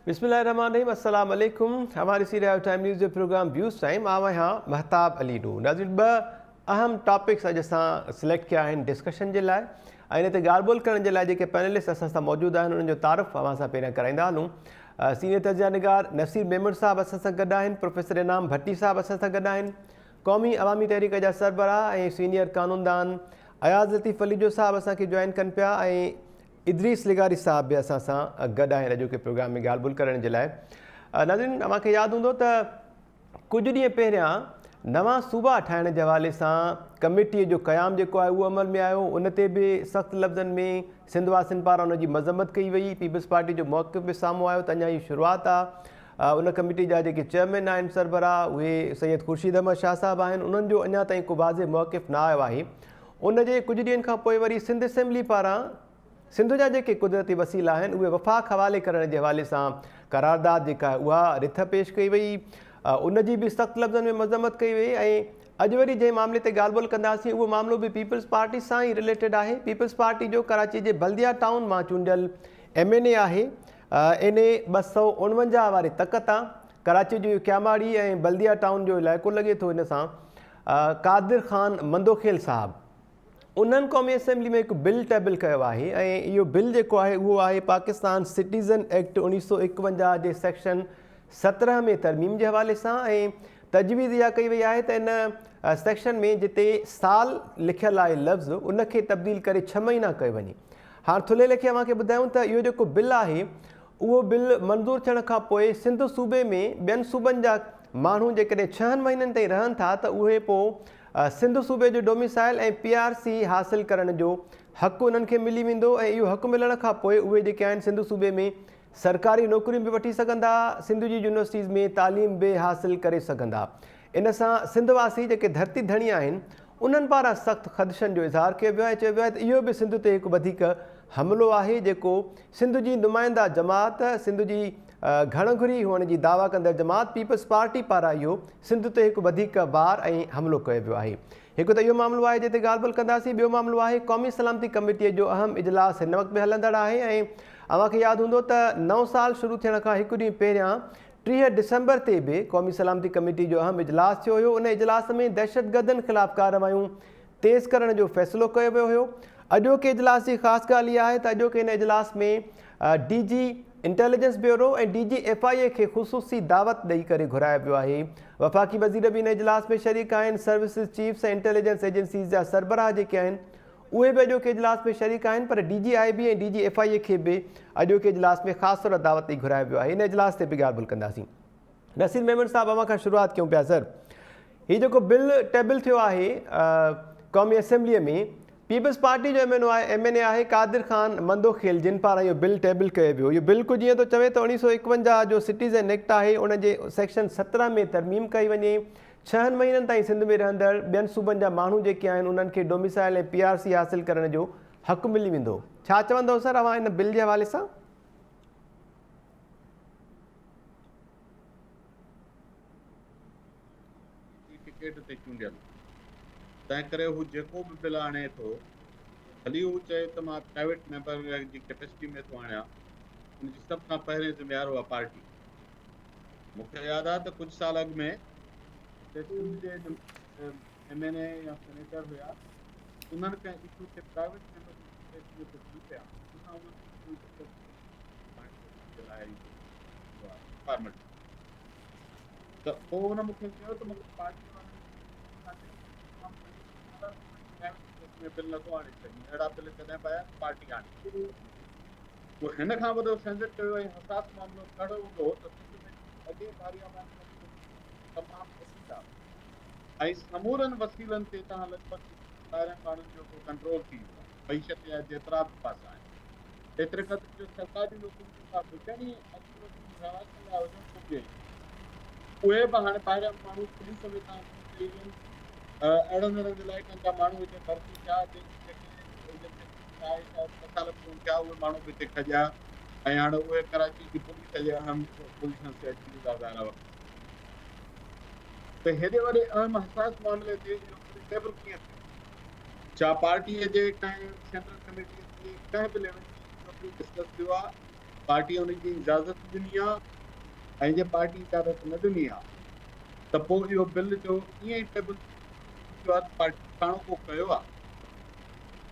بسم الله الرحمن الرحيم السلام عليڪم اوهان ڏسي رهيا آهيو ٽائيم نيوز جو پروگرام ويوز ٽائيم آئون آهيان مهتاب علي نور. ناظرين ٻه اهم ٽاپڪس اڄ اسان سليڪٽ ڪيا آهن ڊسڪشن جي لاء ۽ ان تي ڳالهه ٻولهه ڪرڻ جي لاء جيڪي پينلسٽ اسان سان موجود آهن انهن جو تعارف اوهان سان پهريان ڪرائيندا هلون. سينيئر تجزيه نگار نصير ميمڻ صاحب اسان سان گڏ آهن، پروفيسر انعام ڀٽي صاحب اسان سان گڏ آهن، قومي عوامي تحريڪ جا سربراهه ۽ سينيئر قانوندان اياز لطيف پليجو صاحب اسان کي جوائن ڪن پيا ۽ ادريس لغاري صاحب به اسان سان گڏ آهن اڄوڪي پروگرام ۾ ڳالهه ٻولهه ڪرڻ جي لاء. ناظرين اوهان کي ياد هوندو ته ڪجهه ڏينهن پهريان نوان صوبا ٺاهڻ جي حوالي سان ڪميٽي جو قيام جيڪو آهي اهو عمل ۾ آيو، ان تي به سخت لفظن ۾ سنڌ واسين پاران ان جي مذمت ڪئي وئي. پيپلز پارٽي جو موقف به سامهون آيو ته اڃا هي شروعات آهي. ان ڪميٽي جا جيڪي چيئرمين آهن سربراهه اهي سيد خورشيد احمد شاهه صاحب آهن، انهن جو اڃا تائين ڪو واضح موقف نه آيو آهي. ان جي ڪجهه ڏينهن کان پوء وري سنڌ اسيمبلي پاران سنڌ جا جيڪي قدرتي وسيلا آهن اهي وفاق حوالي ڪرڻ جي حوالي سان قرارداد جيڪا آهي اها رٿ پيش ڪئي وئي، ان جي به سخت لفظن ۾ مذمت ڪئي وئي ۽ اڄ وري جنهن معاملي تي ڳالهه ٻولهه ڪنداسين اهو معاملو به پيپلز پارٽي سان ئي رليٽيڊ آهي. پيپلز پارٽي جو ڪراچي جي بلديا ٽائون مان چونڊيل ايم اين اي آهي، اين اي 249 واري تڪ تان ڪراچي جو اهو ڪياماڙي ۽ بلديا ٽائون جو علائقو لڳي ٿو ان سان قادر خان مندوخيل صاحب انهن قومي اسيمبلي ۾ هڪ بل ٽيبل ڪيو آهي ۽ اهو بل جيڪو آهي اهو آهي پاڪستان سٽيزن ايڪٽ 1951 جي سيڪشن 17 ۾ ترميم جي حوالي سان ۽ تجويز اها ڪئي وئي آهي ته ان سيڪشن ۾ جتي سال لکيل آهي لفظ ان کي تبديل ڪري 6 مهينا ڪيو وڃي. هاڻ ٿلهي ليکي اوهان کي ٻڌايون ته اهو جيڪو بل آهي اهو بل منظور ٿيڻ کان پوء سنڌ صوبي ۾ ٻين صوبن جا ماڻهو جيڪڏهن ڇهن مهينن تائين رهن ٿا ته اهي پوء سنڌ صوبي جو ڊوميسائل ۽ پي آر سي حاصل ڪرڻ جو حق انهن کي ملي ويندو ۽ اهو حق ملڻ کان پوء اهي جيڪي آهن سنڌ صوبي ۾ سرڪاري نوڪريون به وٺي سگهندا، سنڌ جي يونيورسٽيز ۾ تعليم به حاصل ڪري سگهندا. ان سان سنڌ واسي جيڪي ڌرتي ڌڻي آهن انهن پاران سخت خدشن جو اظهار ڪيو ويو آهي ۽ چيو ويو آهي ته اهو به سنڌ تي هڪ وڌيڪ حملو آهي جيڪو سنڌ جي نمائنده جماعت سنڌ جي گهڻ گهري هئڻ جي دعويٰ ڪندڙ جماعت پيپلز پارٽي پاران اهو سنڌ تي هڪ وڌيڪ وار ۽ حملو ڪيو ويو آهي. هڪ ته اهو معاملو آهي جنهن تي ڳالهه ٻولهه ڪنداسين ٻيو معاملو آهي قومي سلامتي ڪميٽي جو اهم اجلاس هن وقت به هلندڙ آهي ۽ اوهان کي ياد هوندو ته نئون سال شروع ٿيڻ کان هڪ ڏينهن پهريان 30 ڊسمبر تي به قومي سلامتي ڪميٽي جو اهم اجلاس ٿيو هيو، ان اجلاس ۾ دهشتگردن خلاف ڪارروايون تيز ڪرڻ جو فيصلو ڪيو ويو هيو. اڄوڪي اجلاس جي خاص ڳالهه اها آهي ته اڄوڪي ان اجلاس ۾ D G intelligence bureau ۽ D G F I A کي خصوصي دعوت ڏئي ڪري گهرايو ويو آهي. وفاقي وزير به ان اجلاس ۾ شريڪ آهن، سروسز چيفس ۽ انٽيليجنس ايجنسيز جا سربراهه جيڪي آهن اهي به اڄوڪي اجلاس ۾ شريڪ آهن پر D G I B ۽ D G F I A کي به اڄوڪي اجلاس ۾ خاص طور دعوت ڏئي گهرايو ويو آهي. ان اجلاس تي به ڳالهه ٻولهه ڪنداسين. نصير ميمڻ صاحب اوهان کان شروعات ڪيون پيا سر هي جيڪو بل ٽيبل ٿيو آهي قومي اسيمبلي ۾ پيپلز پارٽي جو ايم اين آهي ايم اين اي آهي قادر خان مندوخيل جن پاران اهو بل ٽيبل ڪيو ويو. اهو بل ڪجهه ائين ٿو چوي ته 1951 جو سٽيزن ايڪٽ آهي ان جي سيڪشن 17 ۾ ترميم ڪئي وڃي. ڇهن مهينن تائين سنڌ ۾ رهندڙ ٻين صوبن جا ماڻهو جيڪي آهن انهن کي ڊوميسائل ۽ پي آر سي حاصل ڪرڻ جو حق ملي ويندو. ڇا چوندؤ سر اوهان ان بل جي حوالي سان؟ جي ٽڪيٽ تي چونڊيل تنهن ڪري هو جيڪو به بل آڻي ٿو ڀلي هو چئي ته مان پرائيويٽ ميمبر جي ڪيپيسٽي ۾ ٿو آڻيان ان جي سڀ کان پهرين ذميوار اها پارٽي. مون کي ياد آهي ته ڪجهه سال اڳ ۾ هتي سنڌ جي ايم اين اي يا سينيٽر هيا انهن ڪنهن اشو کي پرائيويٽ ميمبر جي ڪيپيسٽي ۾ کڻي پيا ان سان انهن کي ڪوئي دقت جي لاء فارملٽي ته پوء ان مون کي چيو ته مون کي پارٽي وارن بل نٿو آڻي سگهون اهڙا بل ڪڏهن به آيا ته پارٽي آڻي پوء هن کان وڏو سينسيٽو ۽ حساس معاملو ڪهڙو هوندو ته سنڌ ۾ اڳي ڌاريا ماڻهن جو تمام وسيلا ۽ سمورن وسيلن تي تهان لڳ ڀڳ ٻاهرين ماڻهن جو ڪو ڪنٽرول ٿي ويو آهي معيشت جا جيترا به پاسا آهن ايتري قدر جو سرڪاري نوڪريون جيڪا هجن ئي اچي وڃ رهواسين لاء هجن سو به اهي به هاڻي ٻاهريان ماڻهو پوليس ۾ تهان چئي وين اهڙن اهڙن علائقن جا ماڻهو هتي ڀرتي ٿيا جيڪي آهي شايد ٻه سال به ڪونه ٿيا اهي ماڻهو به هتي کڄيا ۽ هاڻي اهي ڪراچي جي پوليس جي اهم پوزيشنز تي اچي ويندا ظاهر وقت ته هيڏي وڏي اهم حساس معاملي تي اهو بل ٽيبل ڪيئن ٿيو؟ ڇا پارٽي جي ڪنهن سينٽرل ڪميٽي تي ڪنهن به ليول تي اهو بل ڊسڪس ٿيو آهي؟ پارٽي ان جي اجازت ڏني آ ۽ جي پارٽي اجازت نه ڏني آ ته پوء اهو بل جو ائين ئي ٽيبل ٿيو آ ته پارٽي ڪاڻو ڪيو آ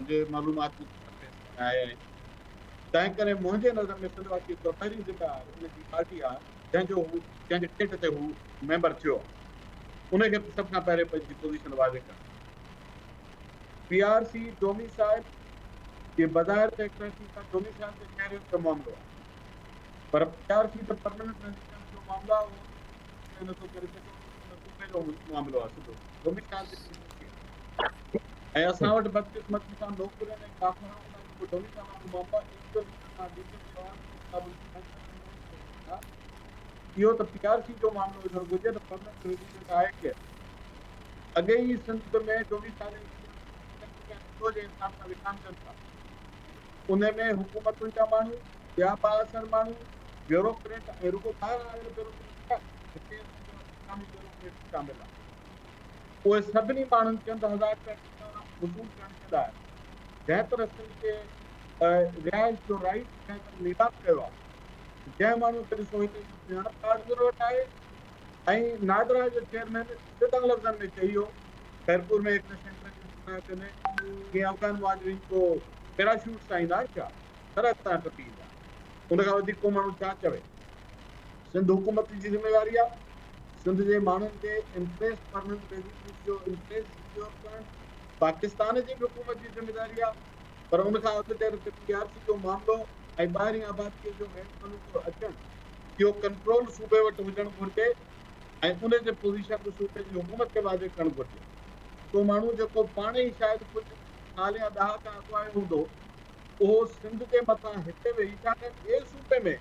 منهنجي معلومات مطابق فيصلا نه آيا آهن تنهن ڪري منهنجي نظر ۾ سنڌ واسي جو پهرين ذميوار ان جي پارٽي آ جنهن جو هو جنهن جي ٽڪيٽ تي هو ميمبر ٿيو آ ان کي سڀ کان پهرين پنهنجي پوزيشن واضح ڪرڻ پي آر سي ڊوميسائل جي بظاهر ته هڪ ٺيڪ آ ڊوميسائل ته شهريت جو معاملو آ پر پي آر سي ته پرماننٽ ريزيڊنس جو معاملو آ اهو نٿو ڪري سگهي ان صوبي جو معاملو آ سڌو ڊوميسائل تي ۽ اسان وٽ بدقسمتي سان نوڪرين ۽ داخلائن لاء جيڪو ڊوميسائل وارو معاملو آ اهو ته پي آر سي جو معاملو هجڻ گهرجي ته پرماننٽ ريزيڊنٽ آهي ڪير اڳي ئي سنڌ ۾ ڊوميسائل جي حساب سان وڪامجن ٿا. ان ۾ حڪومتن جا ماڻهو، ٻيا بااثر ماڻهو، بيوروڪريٽ ۽ رڳو ٻاهران آيل بيوروڪريٽ نه، هتي اسان جا مقامي بيوروڪريٽ به شامل آهن. اهي سڀني ماڻهن چند هزار رپيا ٽڪا وصول ڪرڻ جي لاء جنهن طرح سنڌ جي رهائش جو رائيٽ جنهن طرح نيلام ڪيو آهي، جنهن ماڻهو کي ڏسو هتي جو سڃاڻپ ڪارڊ ضرورت آهي ۽ نادرا جو چيئرمين سڌن لفظن ۾ چئي ويو خيرپور ۾ هڪڙي سينٽر جي افتتاح ڪندي ڪي افغان مهاجرين ڪو پيراشوٽ سان ايندا آهن ڇا؟ سرحد تان ٽپي ايندا ان کان وڌيڪ ڪو ماڻهو ڇا چوي؟ سنڌ حڪومت جي ذميواري آهي سنڌ جي ماڻهن جي انٽريسٽ پرمنٽ ريزيڊنس جو انٽريسٽ سيڪيور ڪرڻ پاڪستان جي به حڪومت جي ذميواري آهي پر ان کان اڳ جڏهن ته پي آر سي جو معاملو ۽ ٻاهرين آبادي جو غير قانوني طور اچڻ اهو ڪنٽرول صوبي وٽ هجڻ گهرجي ۽ ان جي پوزيشن به صوبي جي حڪومت کي واضح ڪرڻ گهرجي. ڪو ماڻهو جيڪو پاڻ ئي شايد ڪجهه سال يا ڏهاڪا اڳ آيو هوندو، اهو سنڌ جي مٿان هتي ويهي ڇاڪاڻ ٻئي صوبي ۾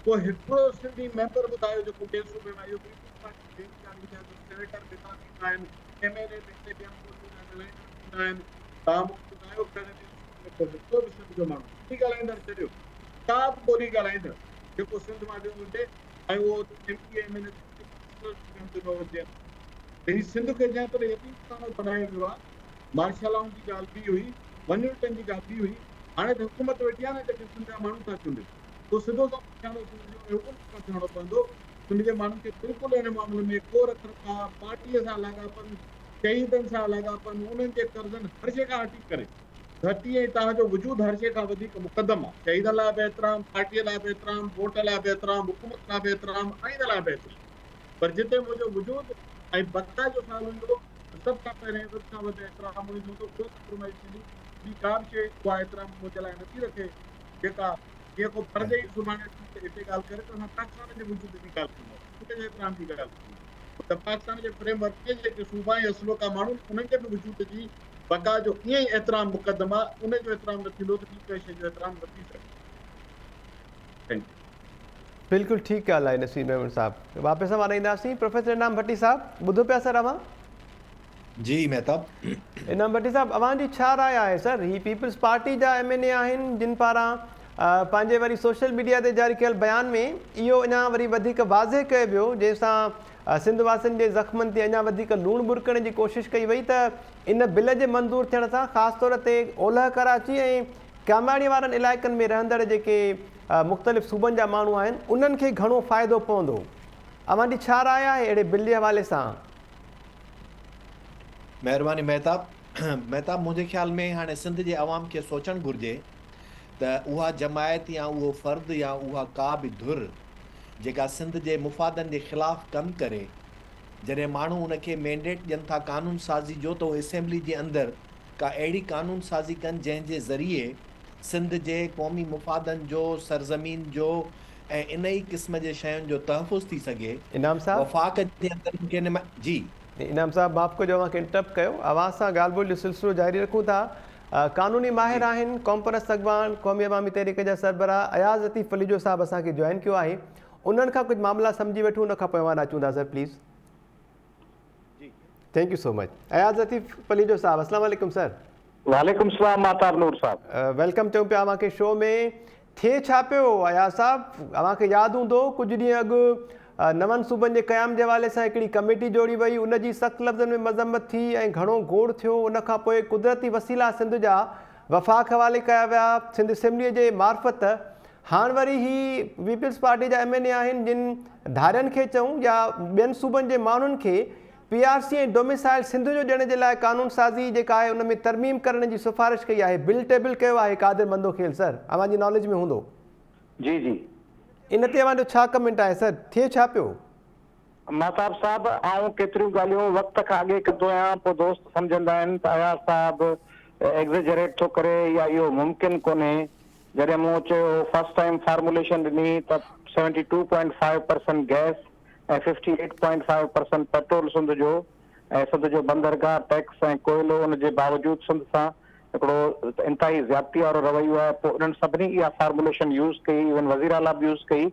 ڪو هڪڙو سنڌي ميمبر ٻڌايو جيڪو ٻئي صوبي مان اهو پيپلز پارٽي جي ڳالهه هجي ته سينيٽر به هتان ٿيندا آهن، ايم اين اي به هتي ٻين ٻولين جا ڳالهائيندڙ ٿيندا آهن، توهان مون کي ٻڌايو ڪهڙي ٻئي صوبي ۾ ڪو هڪڙو به سنڌ جو ماڻهو سنڌي ڳالهائيندڙ ڇڏيو ڪا به ٻولي ڳالهائيندڙ جيڪو سنڌ مان ڄڻو هجي ۽ اهو M P M N A ڏنو هجي ته هي سنڌ کي جنهن طرح يتيم خانو بنايو ويو آهي، مارشل لائن جي ڳالهه ٻي هئي، ون يونٽن جي ڳالهه ٻي هئي، هاڻي ته حڪومت ويٺي آهي نه جيڪي سنڌ جا ماڻهو ٿا چونڊين، سو سڌو سنئون نشانو سنڌ جو ۽ حڪومت کان ٿيڻو پوندو، سنڌ جي ماڻهن کي بلڪل ان معاملي ۾ ڪو رک رکاء، پارٽيء سان لاڳاپن، شهيدن سان لاڳاپن، انهن جي قرضن هر شيء کان هٽي ڪري. ڌرتي ۽ توهان جو وجود هر شيء کان وڌيڪ مقدم آ. شهيدن لاء به احترام، پارٽيء لاء به احترام، ووٽ لاء به احترام، حڪومت لاء به احترام، آئين لاء به احترام. پر جتي منهنجو وجود ۽ بقا جو سوال هوندو ته سڀ کان پهرين وڌ کان وڌ احترام ان جو هوندو، اهو ڪمپرومائيز ٿيندي، ٻي ڪا به شيء اها احترام منهنجي لاء نٿي رکي جيڪا جيئن ڪو پرڏيهي سڀاڻي اچي هتي ڳالهه ڪري ته اسان پاڪستان جي وجود جي ڳالهه ڪنداسين، ان جي احترام جي ڳالهه ڪنداسين ته پاڪستان جي فريم ورڪ ۾ جيڪي صوبا ۽ اصلوڪا ماڻهو آهن انهن جي به وجود جي بقا جو ائين ئي احترام مقدم آ، ان جو احترام نه ٿيندو ته ٻي ڪنهن شيء جو احترام نه ٿي سگهندو. Thank you. بلڪل ٺيڪ ڳالهه آهي نصير ميمڻ صاحب. واپس اوهان ڏي اينداسين. پروفيسر انعام ڀٽي صاحب ٻڌو پيا سر اوهان؟ جي مهتاب. انعام ڀٽي صاحب اوهان جي ڇا راء آهي سر هي پيپلز پارٽي جا ايم اين اي آهن جن پاران پنهنجي وري سوشل ميڊيا تي جاري ڪيل بيان ۾ اهو اڃا وري وڌيڪ واضح ڪيو ويو جنهن سان سنڌ واسين جي زخمن تي اڃا وڌيڪ لوڻ ٻرڪڻ جي ڪوشش ڪئي وئي ته ان بل جي منظور ٿيڻ سان خاص طور تي اولهه ڪراچي ۽ ڪامياڻي وارن علائقن ۾ رهندڙ جيڪي مختلف صوبن جا ماڻهو آهن انهن کي گهڻو فائدو پوندو. اوهان جي ڇا راء آهي اهڙي بل جي حوالي سان؟ مهرباني مهتاب. مهتاب منهنجي خيال ۾ هاڻي سنڌ جي عوام کي سوچڻ گهرجي ته اها جماعت يا اهو فرد يا اها ڪا به ڌر جيڪا سنڌ جي مفادن جي خلاف ڪم ڪري، جڏهن ماڻهو ان کي مينڊيٽ ڏين ٿا قانون سازي جو ته اهي اسيمبلي جي اندر ڪا اهڙي قانون سازي ڪن جنهن جي ذريعي سنڌ جي قومي مفادن جو، سرزمين جو ۽ انهي قسم جي شين جو تحفظ ٿي سگهي. انعام صاحب. وفاق جي اندر مون کي نما جي. انعام صاحب معاف ڪجو اوهان کي انٽرپٽ ڪيو اوهان سان ڳالهه ٻولهه جو سلسلو جاري رکون ٿا. قانوني ماهر آهن قومپرست اڳواڻ قومي عوامي تحريڪ جا سربراهه اياز لطيف پليجو صاحب اسان کي جوائن ڪيو آهي انهن کان ڪجهه معاملا سمجهي وٺون ان کان پوء اوهان اچون ٿا sir please thank you so much Ayaz Latif Palijo صاحب السلام عليڪم سر. وعليڪم السلام مهتاب نور صاحب. Welcome چئون پيا اوهان کي شو ۾. ٿئي ڇا پيو اياز صاحب اوهان کي ياد هوندو ڪجهه ڏينهن اڳ نون صوبن جي قيام جي حوالي سان هڪڙي ڪميٽي جوڙي وئي ان جي سخت لفظن ۾ مذمت ٿي ۽ گهڻو گوڙ ٿيو ان کان پوء قدرتي وسيلا سنڌ جا وفاق حوالي ڪيا ويا سنڌ اسيمبلي جي معرفت هاڻ وري هي پيپلز پارٽي جا ايم اين اي آهن جن ڌارين کي چئون يا ٻين صوبن جي ماڻهن کي P R C ۽ domicile Sindh جو ڏيڻ جي لاء قانون سازي جيڪا آهي ان ۾ ترميم ڪرڻ جي سفارش ڪئي آهي بل ٽيبل ڪيو آهي قادر مندوخيل سر اوهان جي ناليج ۾ هوندو. جي جي. ان تي اوهان جو ڇا ڪمينٽ آهي سر ٿئي ڇا پيو؟ مهتاب صاحب آئون ڪيتريون ڳالهيون وقت کان اڳي ڪندو آهيان پوء دوست سمجهندا آهن ته اياز صاحب ايگزيجريٽ ٿو ڪري يا اهو ممڪن ڪونهي جڏهن مون چيو هو فرسٽ ٽائيم فارموليشن ڏني ته seventy two point five percent gas ۽ fifty eight point five percent petrol Sindh جو ۽ سنڌ جو بندرگاهه ٽيڪس ۽ ڪوئلو ان جي باوجود سنڌ سان هڪڙو انتهائي زيادتي وارو رويو آهي پوء انهن سڀني اها فارموليشن يوز ڪئي ايون وزير اعليٰ به يوز ڪئي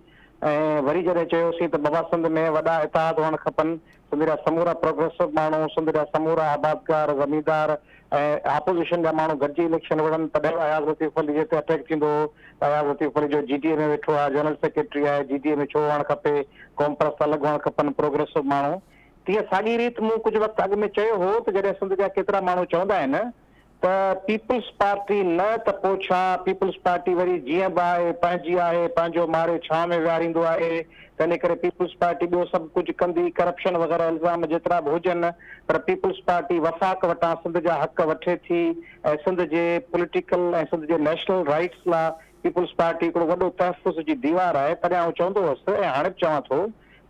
۽ وري جڏهن چيوسين ته بابا سنڌ ۾ وڏا اتحاد هئڻ کپن سنڌ جا سمورا پروگريسو ماڻهو سنڌ جا سمورا آبادگار زميندار ۽ آپوزيشن جا ماڻهو گڏجي اليڪشن وڙهن تڏهن به اياز لطيف پليجي تي اٽيڪ ٿيندو هو ته اياز لطيف پليجو جي ڊي اي ۾ ويٺو آهي جنرل سيڪريٽري آهي جي ڊي اي ۾ ڇو هئڻ کپي قومپرست الڳ هئڻ کپن پروگريسو ماڻهو تيئن ساڳي ريت مون ڪجهه وقت اڳ ۾ چيو هو ته جڏهن سنڌ جا ڪيترا ماڻهو چوندا آهن ته پيپلز پارٽي نه ته پوء ڇا، پيپلز پارٽي وري جيئن به آهي پنهنجي آهي، پنهنجو ماري ڇانو ۾ ويهاريندو آهي، تنهن ڪري پيپلز پارٽي ٻيو سڀ ڪجهه ڪندي، ڪرپشن وغيره الزام جيترا به هجن پر پيپلز پارٽي وفاق وٽان سنڌ جا حق وٺي ٿي ۽ سنڌ جي پوليٽيڪل ۽ سنڌ جي نيشنل رائيٽس لا پيپلز پارٽي هڪڙو وڏو تحفظ جي ديوار آهي، تڏهن آئون چوندو هوس ۽ هاڻي به چوان ٿو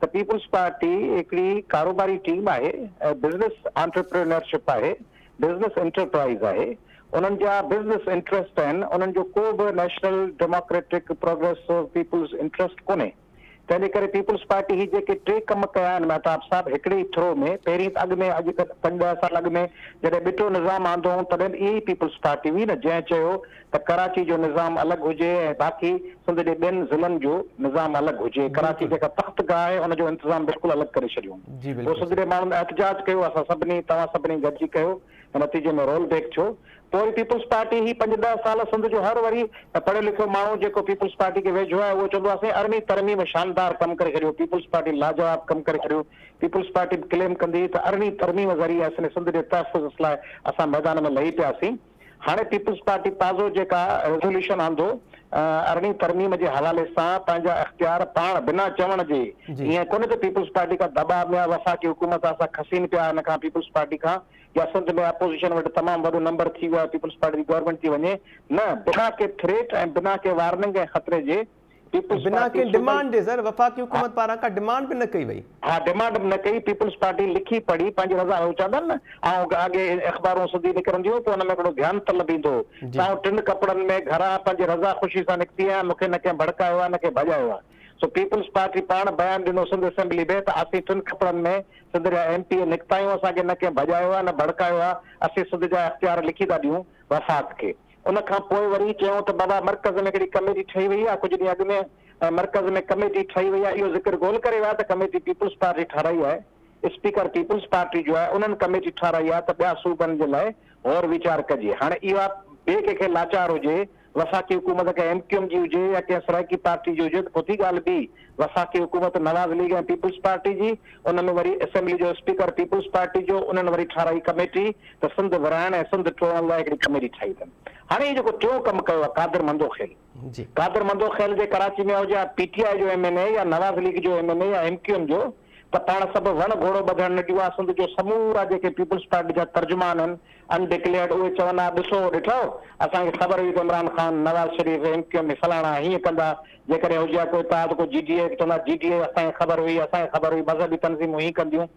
ته پيپلز پارٽي هڪڙي ڪاروباري ٽيم آهي ۽ بزنس انٽرپرينيورشپ آهي، بزنس انٽرپرائيز آهي، انهن جا بزنس انٽريسٽ آهن، انهن جو ڪو به national democratic progressive peoples interest ڪونهي. تنهن جي ڪري پيپلز پارٽي هي جيڪي ٽي ڪم ڪيا آهن مهتاب صاحب هڪڙي ئي ٿرو ۾ پهرين ته اڳ ۾ اڄ پنج ڏهه سال اڳ ۾ جڏهن ٻٽو نظام آندو هئون تڏهن به اها ئي پيپلز پارٽي هئي نه جنهن چيو ته ڪراچي جو نظام الڳ هجي ۽ باقي سنڌ جي ٻين ضلعن جو نظام الڳ هجي، ڪراچي جيڪا تخت گاهه آهي ان جو انتظام بلڪل الڳ ڪري ڇڏيون. پوء سنڌ جي ماڻهن احتجاج ڪيو، اسان سڀني، توهان سڀني گڏجي ڪيو ۽ نتيجي ۾ رول بيڪ ٿيو. پوء وري پيپلز پارٽي هي پنج ڏهه سال سنڌ جو هر وري پڙهيو لکيو ماڻهو جيڪو پيپلز پارٽي کي ويجهو آهي اهو چوندو آهي سائين ارڙهين ترميم شاندار ڪم ڪري ڇڏيو، پيپلز پارٽي لاجواب ڪم ڪري ڇڏيو، پيپلز پارٽي به ڪليم ڪندي هئي ته ارڙهين ترميم ذريعي اسين سنڌ جي تحفظ لاء اسان ميدان ۾ لهي پياسين. هاڻي پيپلز پارٽي تازو جيڪا ريزوليوشن آندو ارڙهين ترميم جي حوالي سان پنهنجا اختيار پاڻ بنا چوڻ جي ائين ڪونهي ته پيپلز پارٽي کان دٻاء ۾ آ وفاقي حڪومت اسان کسين پيا ان کان پيپلز پارٽي کان يا سنڌ ۾ اپوزيشن وٽ تمام وڏو نمبر ٿي ويو آهي پيپلز پارٽي جي گورنمينٽ ٿي وڃي نه بنا ڪنهن ٿريٽ ۽ بنا ڪنهن وارننگ ۽ خطري جي پيپلز بنا پارٽي ڪنهن صوبائي ڊمانڊ جي سر وفاقي حڪومت پاران ڪا ڊمانڊ به نه ڪئي وئي. ها ڊمانڊ به نه ڪئي پيپلز پارٽي لکي پڙهي پنهنجي رضا هو چوندا آهن نه آئون اڳي اخبارون سڌي نڪرنديون پوء ان ۾ هڪڙو ڌيان طلب ايندو هو ته آئون ٽن ڪپڙن ۾ گهران پنهنجي رضا خوشي سان نڪتي آهيان مون کي نه ڪنهن ڀڙڪايو آهي نه ڪنهن ڀڄايو آهي سو پيپلز پارٽي پاڻ بيان ڏنو سنڌ اسيمبلي ۾ ته اسين ٽن ڪپڙن ۾ سنڌ جا ايم پي اي نڪتا آهيون اسان کي نه ڪنهن ڀڄايو آهي نه ڀڙڪايو آهي اسين سنڌ جا اختيار لکي ٿا ڏيون وفاق کي. ان کان پوء وري چيائون ته بابا مرڪز ۾ هڪڙي ڪميٽي ٺهي وئي آهي ڪجهه ڏينهن اڳ ۾ ۽ مرڪز ۾ ڪميٽي ٺهي وئي آهي اهو ذڪر گول ڪري ويا ته ڪميٽي پيپلز پارٽي ٺهرائي آهي اسپيڪر پيپلز پارٽي جو آهي انهن ڪميٽي ٺهرائي آهي ته ٻيا صوبن جي لاء غور ويچار ڪجي هاڻي اها ٻئي ڪنهن کي لاچار هجي وفاقي حڪومت ڪنهن ايم ڪيو ايم جي هجي يا ڪنهن سرائيڪي پارٽي جي هجي ته پوء ٿي ڳالهه ٻي وفاقي حڪومت نواز ليگ ۽ پيپلز پارٽي جي، ان ۾ وري اسيمبلي جو اسپيڪر پيپلز پارٽي جو، انهن وري ٺاهرائي ڪميٽي ته سنڌ ورهائڻ ۽ سنڌ ٽوڙڻ لاء هڪڙي ڪميٽي ٺاهي اٿن. هاڻي هي جيڪو ٽيون ڪم ڪيو آهي قادر مندوخيل، قادر مندوخيل جي ڪراچي ۾ هجي ها پي ٽي آء جو ايم اين اي يا نواز ليگ جو ايم اين اي يا ايم ڪيو ايم جو ته پاڻ سڀ وڻ گهوڙو ٻڌڻ نه ڏيون ها، سنڌ جو سمورا جيڪي پيپلز پارٽي جا ترجمان آهن ان ڊڪليئرڊ اهي چون ها ڏسو ڏٺو اسان کي خبر هئي ته Imran Khan, Nawaz Sharif, M Q M فلاڻا هيئن ڪندا، جيڪڏهن هجي ها ڪو اتحاد ڪو جي ڊي اي چوندا ها جي ڊي اي اسان کي خبر هئي اسان کي خبر هئي مذهبي تنظيمون هيئن ڪنديون.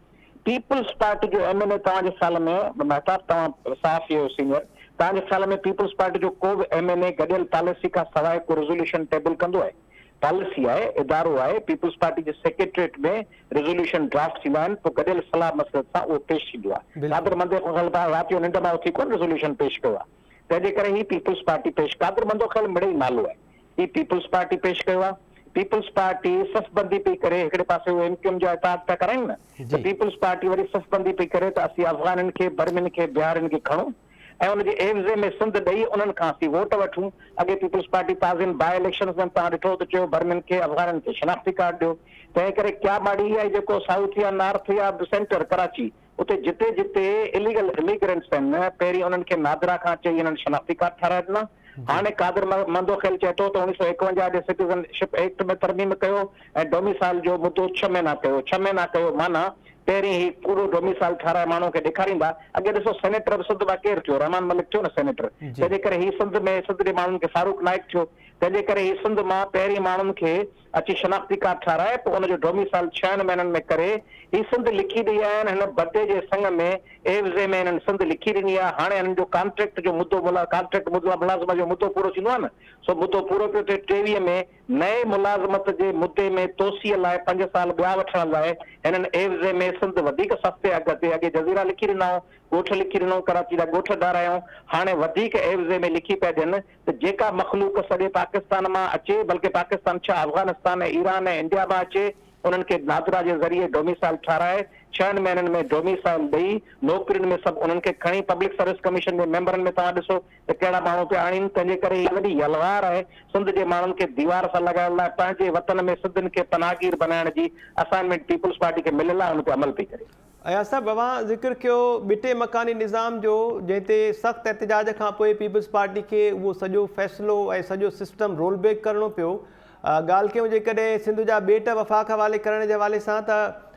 پيپلز پارٽي جو ايم اين اي توهان جي خيال ۾ مهتاب توهان صحافي آهيو سينيئر توهان جي خيال ۾ پيپلز پارٽي جو ڪو به ايم اين اي گڏيل پاليسي کان سواء ڪو ريزوليوشن ٽيبل ڪندو آهي؟ پاليسي آهي، ادارو آهي، پيپلز پارٽي جي سيڪريٽريٽ ۾ ريزوليوشن ڊرافٽ ٿيندا آهن، پوء گڏيل صلاح مشورت سان اهو پيش ٿيندو آهي. قادر مندوخيل پاڻ رات جو ننڊ مان اٿي ڪونه ريزوليوشن پيش ڪيو آهي. تنهن جي ڪري هي پيپلز پارٽي پيش قادر مندوخيل مڙئي نالو آهي. هي پيپلز پارٽي پيش ڪيو آهي. پيپلز پارٽي صف بندي پئي ڪري، هڪڙي پاسي اهي ايم ڪيو ايم جا اتحاد پيا ڪرائين نه ته پيپلز پارٽي وري صف بندي پئي ڪري ته اسين افغانين کي، برمين کي، بهارين کي کڻون. ۽ ان جي عيوضي ۾ سنڌ ڏئي انهن کان اسين ووٽ وٺون. اڳي پيپلز پارٽي تازين باء اليڪشنز ۾ به توهان ڏٺو ته چيو برمين کي افغانين کي شناختي ڪارڊ ڏيو. تنهن ڪري ڪيا ماڙي اها ئي جيڪو سائوٿ يا نارٿ يا سينٽر ڪراچي اتي جتي جتي اليگل اميگرنٽس آهن پهرين انهن کي نادرا کان چئي انهن شناختي ڪارڊ ٺهرائي ڏنا. هاڻي قادر مندوخيل چئي ٿو ته 1951 جي سٽيزن شپ ايڪٽ ۾ ترميم ڪيو ۽ ڊوميسائل جو مدو ڇهه مهينا ڪيو. ڇهه مهينا ڪيو معنيٰ پهرين هي ڪوڙو ڊوميسائل ٺهرائي ماڻهو کي ڏيکاريندا. اڳي ڏسو سينيٽر به سنڌ مان ڪير ٿيو؟ رحمان ملڪ ٿيو نه سينيٽر. تنهن جي ڪري هي سنڌ ۾ سنڌ جي ماڻهن کي فاروق نائيڪ ٿيو. تنهن جي ڪري هي سنڌ مان پهرين ماڻهن کي اچي شناختي ڪارڊ ٺهرائي پوء ان جو ڊوميسائل ڇهن مهينن ۾ ڪري هي سنڌ لکي ڏئي آيا آهن. هن بڊي جي سڱ ۾ عيوضي ۾ هنن سنڌ لکي ڏني آهي. هاڻي هنن جو ڪانٽريڪٽ جو مدو ڪانٽريڪٽ ملازمت جو مدو پورو ٿيندو آهي نه سو مدو پورو پيو ٿئي 23 ۾ نئين ملازمت جي مدي ۾ توسيع لاء پنج سال ٻيا وٺڻ لاء هنن عيوضي ۾ سنڌ وڌيڪ سستي اگهه تي اڳي جزيرا لکي ڏنائون، ڳوٺ لکي ڏنائون، ڪراچي جا ڳوٺ ڊارايائون، هاڻي وڌيڪ عيوضي ۾ لکي پيا ڏين ته جيڪا مخلوق سڄي پاڪستان مان اچي بلڪه پاڪستان ڇا افغانستان ۽ ايران ۽ انڊيا مان اچي انهن کي نادرا جي ذريعي ڊوميسائل ٺاهرائي ڇهن مهينن ۾ ڊوميسائل ڏئي نوڪرين ۾ سڀ انهن کي کڻي پبلڪ سروس ڪميشن جي ميمبرن ۾ توهان ڏسو ته ڪهڙا ماڻهو پيا آڻين، تنهنجي ڪري هي وڏي يلغار آهي، سنڌ جي ماڻهن کي ديوار سان لڳائڻ لاء پنهنجي وطن ۾ سنڌين کي پناهگير بنائڻ جي اسائنمينٽ پيپلز پارٽي کي مليل آهي ان تي عمل پئي ڪري. اياز صاحب اوهان ذڪر ڪيو ٻٽي مڪاني نظام جو جنهن تي سخت احتجاج کان پوء پيپلز پارٽي کي اهو سڄو فيصلو ۽ سڄو سسٽم رول بيڪ ڪرڻو پيو ڳالهه ڪيون جيڪڏهن سنڌ جا ٻيٽ وفاق حوالي ڪرڻ جي حوالي سان ته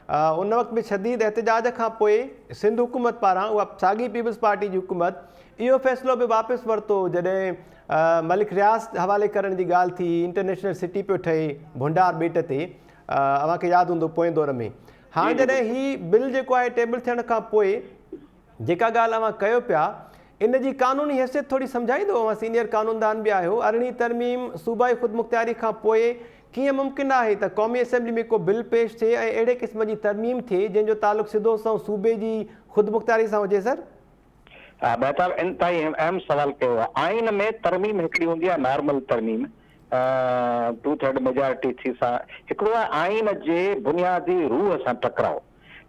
ان وقت به شديد احتجاج کان پوء سنڌ حڪومت پاران اها ساڳي پيپلز پارٽي جي حڪومت اهو فيصلو به واپس ورتو جڏهن ملڪ رياض حوالي ڪرڻ جي ڳالهه ٿي انٽرنيشنل سٽي پيو ٺهي ڀونڊار ٻيٽ تي اوهان کي ياد هوندو پوئين دور ۾ هاڻ جڏهن هي بل جيڪو آهي ٽيبل ٿيڻ کان پوء جيڪا ڳالهه اوهان ڪيو پيا ان جي قانوني حيثيت ٿوري سمجهائيندو اوهان سينيئر قانوندان به آهيو ارڙهين ترميم صوبائي خودمختياري کان پوء ڪيئن ممڪن آهي ته قومي اسيمبلي ۾ ڪو بل پيش ٿئي ۽ اهڙي قسم جي ترميم ٿئي جنهن جو تعلق سڌو سنئون صوبي جي خودمختياري سان هجي سر؟ ها مهتاب انتهائي اهم سوال ڪيو آهي. آئين ۾ ترميم هڪڙي هوندي آهي نارمل ترميم ٽو ٿرڊ ميجارٽي ٿي سا هڪڙو آهي آئين جي بنيادي روح سان ٽڪراء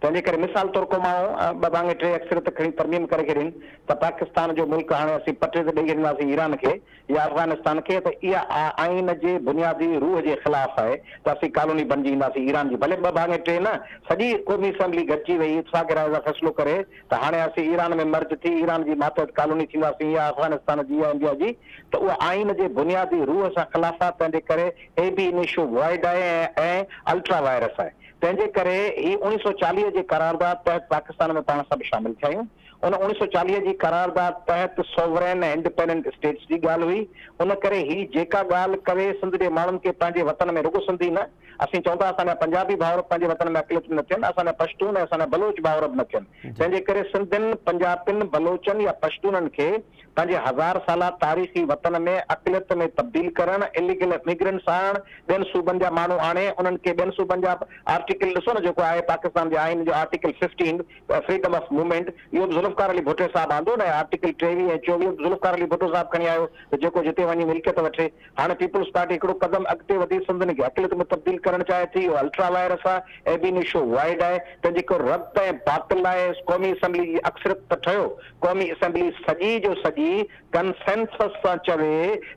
تنهن جي ڪري مثال طور ڪو ماڻهو ٻه ڀاڱي ٽي اڪثريت کڻي ترميم ڪري ڇڏين ته پاڪستان جو ملڪ هاڻي اسين پٽي تي ڏئي ڇڏينداسين ايران کي يا افغانستان کي ته اها آئين جي بنيادي روح جي خلاف آهي ته اسين ڪالوني بڻجي اينداسين ايران جي ڀلي ٻه ڀاڱي ٽي نه سڄي قومي اسيمبلي گڏجي ويهي اتفاق راء سان فيصلو ڪري ته هاڻي اسين ايران ۾ مرج ٿي ايران جي ماتحت ڪالوني ٿينداسين يا افغانستان جي يا انڊيا جي ته اها آئين جي بنيادي روح سان خلاف آهي تنهن جي ڪري اي بي انيشو وائڊ آهي ۽ الٽرا وائرس آهي تنهن جي ڪري هي 1940 جي قرارداد تحت پاڪستان ۾ پاڻ سڀ شامل ٿيا آهيون ان 1940 جي قرارداد تحت سوورين ۽ انڊپينڊنٽ اسٽيٽس جي ڳالهه هئي، ان ڪري هي جيڪا ڳالهه ڪري سنڌ جي ماڻهن کي پنهنجي وطن ۾ رڳو سنڌي نه، اسين چئون ٿا اسان جا پنجابي ڀائر به پنهنجي وطن ۾ اقليت نه ٿين، اسان جا پشتون ۽ اسان جا بلوچ ڀائر به نه ٿين، تنهن جي ڪري سنڌين، پنجابين، بلوچن يا پشتونن کي پنهنجي هزار سالا تاريخي وطن ۾ اقليت ۾ تبديل ڪرڻ، اليگل اميگرنٽس آڻڻ، ٻين صوبن جا ماڻهو آڻي انهن کي ٻين صوبن جا آرٽيڪل ڏسو نه جيڪو آهي پاڪستان جي آئين جو article fifteen freedom of movement اهو به ذوالفقار علي ڀٽي صاحب آندو نه آرٽيڪل 23 ۽ 24 به ذوالفقار علي ڀٽو صاحب کڻي آيو ته جيڪو جتي وڃي ملڪيت وٺي. هاڻي پيپلز پارٽي هڪڙو قدم اڳتي وڌي سنڌين کي اقليت ۾ تبديل ڪرڻ چاهي ٿي اهو الٽرا وائرس آهي ايبي نشو وائڊ آهي تنهن جي ڪري رد ۽ باطل آهي قومي اسيمبلي جي اڪثريت ته ٺهيو قومي اسيمبلي سڄي جو سڄي ڪنسينسس سان چوي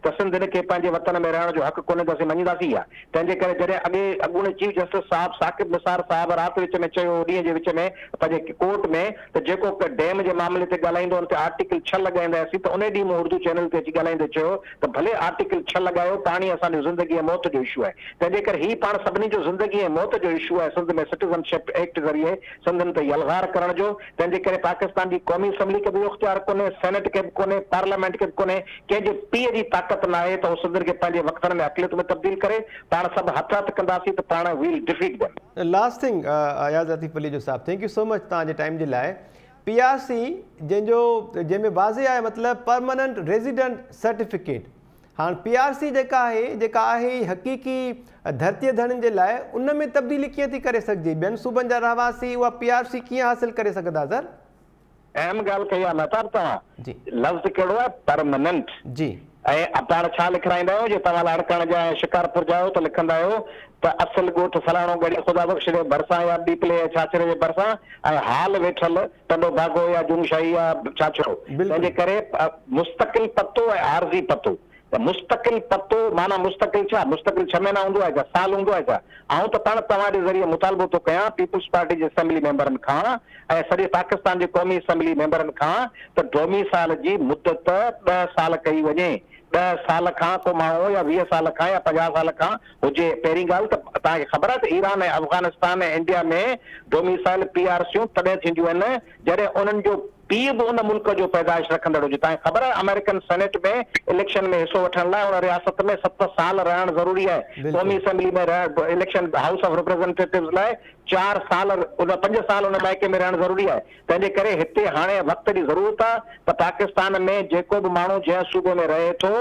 ته سنڌين کي پنهنجي وطن ۾ رهڻ جو حق ڪونهي ته اسين مڃينداسين يا تنهن جي ڪري جڏهن اڳي اڳوڻي چيف جسٽس صاحب ثاقب نثار صاحب رات وچ ۾ چيو هو ڏينهن جي وچ ۾ پنهنجي ڪورٽ ۾ ته جيڪو ڊيم جي معاملي تي ڳالهائيندو ان تي آرٽيڪل ڇهه لڳائينداسين ته انهي ڏينهن مون اردو چينل تي اچي ڳالهائيندي چيو ته ڀلي آرٽيڪل ڇهه لڳايو پاڻي اسان جو زندگي ۽ موت جو اشو آهي تنهن جي ڪري هي پاڻ سڀني جو زندگي ۽ موت جو اشو آهي سنڌ ۾ سٽيزن شپ ايڪٽ ذريعي سنڌين تي يلغار ڪرڻ جو تنهن جي ڪري پاڪستان جي قومي اسيمبلي کي به اهو اختيار ڪونهي، سينيٽ کي به ڪونهي، پارليامينٽ کي به ڪونهي، ڪنهن جي پيء جي طاقت ناهي ته هو سنڌين کي پنهنجي وقتن ۾ اقليت ۾ تبديل ڪري، پاڻ سڀ هٿ هٿ ڪنداسين ته پاڻ well defeat them. Last thing Ayaz Latif Palijo sahib thank you سو مچ توهان جي ٽائيم جي لاء پي آر سي جنهن جو جنهن ۾ واضح آهي مطلب پرماننٽ ريزيڊنٽ سرٽيفڪيٽ هاڻ پي آر سي جيڪا آهي جيڪا آهي ئي حقيقي ڌرتيء ڌڻين جي لاء ان ۾ تبديلي ڪيئن ٿي ڪري سگهجي ٻين صوبن جا رهواسي اها پي آر سي ڪيئن حاصل ڪري سگهندا سر؟ اهم ڳالهه ڪئي آهي مهتاب توهان جي. لفظ ڪهڙو آهي پرمننٽ جي. ۽ پاڻ ڇا لکرائيندا آهيون جي توهان لاڙڪاڻي جا ۽ شڪارپور جا آهيو ته لکندا آهيو ته اصل ڳوٺ فلاڻو ڳڙهي خدا بخش جي ڀرسان يا ڏيپلي ۽ ڇاڇري جي ڀرسان ۽ حال ويٺل ٽنڊو باگو يا جنگشاهي يا ڇاڇرو تنهن جي ڪري مستقل پتو ۽ عارضي پتو ته مستقل پتو معنيٰ مستقل ڇا؟ مستقل ڇهه مهينا هوندو آهي ڇا؟ سال هوندو آهي ڇا؟ آئون ته پاڻ توهان جي ذريعي مطالبو ٿو ڪيان پيپلز پارٽي جي اسيمبلي ميمبرن کان ۽ سڄي پاڪستان جي قومي اسيمبلي ميمبرن کان ته ڊوميسائل جي مدت ڏهه سال ڪئي وڃي. ڏهه سال کان ڪو ماڻهو يا 20 سال کان يا 50 سال کان هجي. پهرين ڳالهه ته توهان کي خبر آهي ته Iran ۽ Afghanistan ۽ India ۾ domicile P R سيون تڏهن ٿينديون آهن جڏهن انهن جو پيء به ان ملڪ جو پيدائش رکندڙ هجي. توهان کي خبر آهي آمريڪن سينيٽ ۾ اليڪشن ۾ حصو وٺڻ لاء ان رياست ۾ ست سال رهڻ ضروري آهي. قومي اسيمبلي ۾ رهڻ اليڪشن هائوس آف ريپريزنٽيٽوز لاء چار سال ان پنج سال ان علائقي ۾ رهڻ ضروري آهي. تنهن جي ڪري هتي هاڻي وقت جي ضرورت آهي ته پاڪستان ۾ جيڪو به ماڻهو جنهن صوبي ۾ رهي ٿو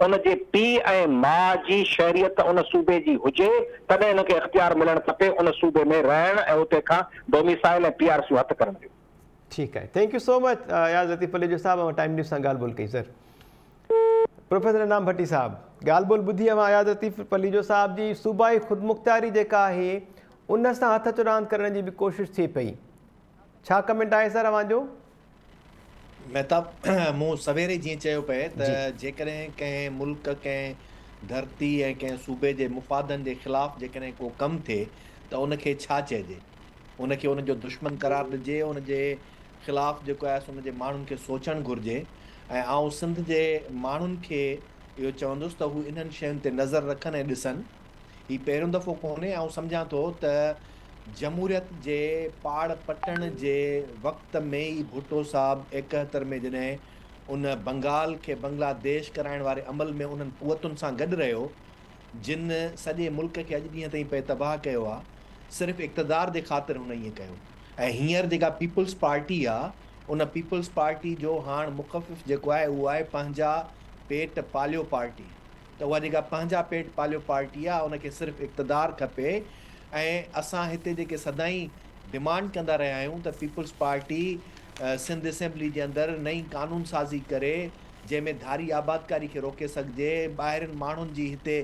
ان جي پيء ۽ ماء جي شهريت ان صوبي جي هجي تڏهن هن کي اختيار ملڻ کپي ان صوبي ۾ رهڻ ۽ اتي کان ڊوميسائل ۽ پي آر سيون هٿ ڪرڻ جو. ٺيڪ آهي thank you so much Ayaz Latif Palijo صاحب اوهان ٽائيم نيوز سان ڳالهه ٻولهه ڪئي سر پروفيسر انعام ڀٽي صاحب ڳالهه ٻولهه ٻڌي اوهان اياز لطيف پليجو صاحب جي صوبائي خودمختياري جيڪا آهي ان سان هٿ چراند ڪرڻ جي به ڪوشش ٿئي پئي ڇا ڪمينٽ آهي سر اوهان جو؟ مهتاب مون سويري جيئن چيو پئي ته جيڪڏهن ڪنهن ملڪ ڪنهن ڌرتي ۽ ڪنهن صوبي جي مفادن جي خلاف جيڪڏهن ڪو ڪم ٿئي ته ان کي ڇا چئجي؟ ان کي ان جو دشمن قرار ڏجي، ان جي خلاف جيڪو آهي سو ان جي ماڻهن کي سوچڻ گهرجي ۽ آئون سنڌ جي ماڻهن کي اهو چوندس ته هو انهن شين تي نظر رکن ۽ ڏسن. هي پهريون دفعو ڪونهي، آئون سمجهان ٿو ته جمهوريت جي پاڙ پٽڻ جي وقت ۾ ئي ڀٽو صاحب ايڪهتر ۾ جڏهن ان بنگال کي بنگلاديش ڪرائڻ واري عمل ۾ انهن قوتن سان گڏ رهيو جن سڄي ملڪ کي اڄ ڏينهن تائين پئي تباهه ڪيو آ، صرف اقتدار جي خاطر هن ائين ڪيو ۽ هينئر جيڪا پيپلز پارٽي آ ان پيپلز پارٽي جو هاڻ مخفف جيڪو آهي اهو آهي پنهنجا پيٽ پاليو پارٽي ته اها جيڪا پنهنجا پيٽ پاليو پارٽي آ ان کي صرف اقتدار کپي ۽ اسان هتي جيڪي سدائين ڊمانڊ ڪندا رهيا آهيون ته پيپلز پارٽي سنڌ اسيمبلي جي اندر نئين قانون سازي ڪري جنهن ۾ ڌاري آبادڪاري کي روڪي سگهجي، ٻاهرين ماڻهن جي هتي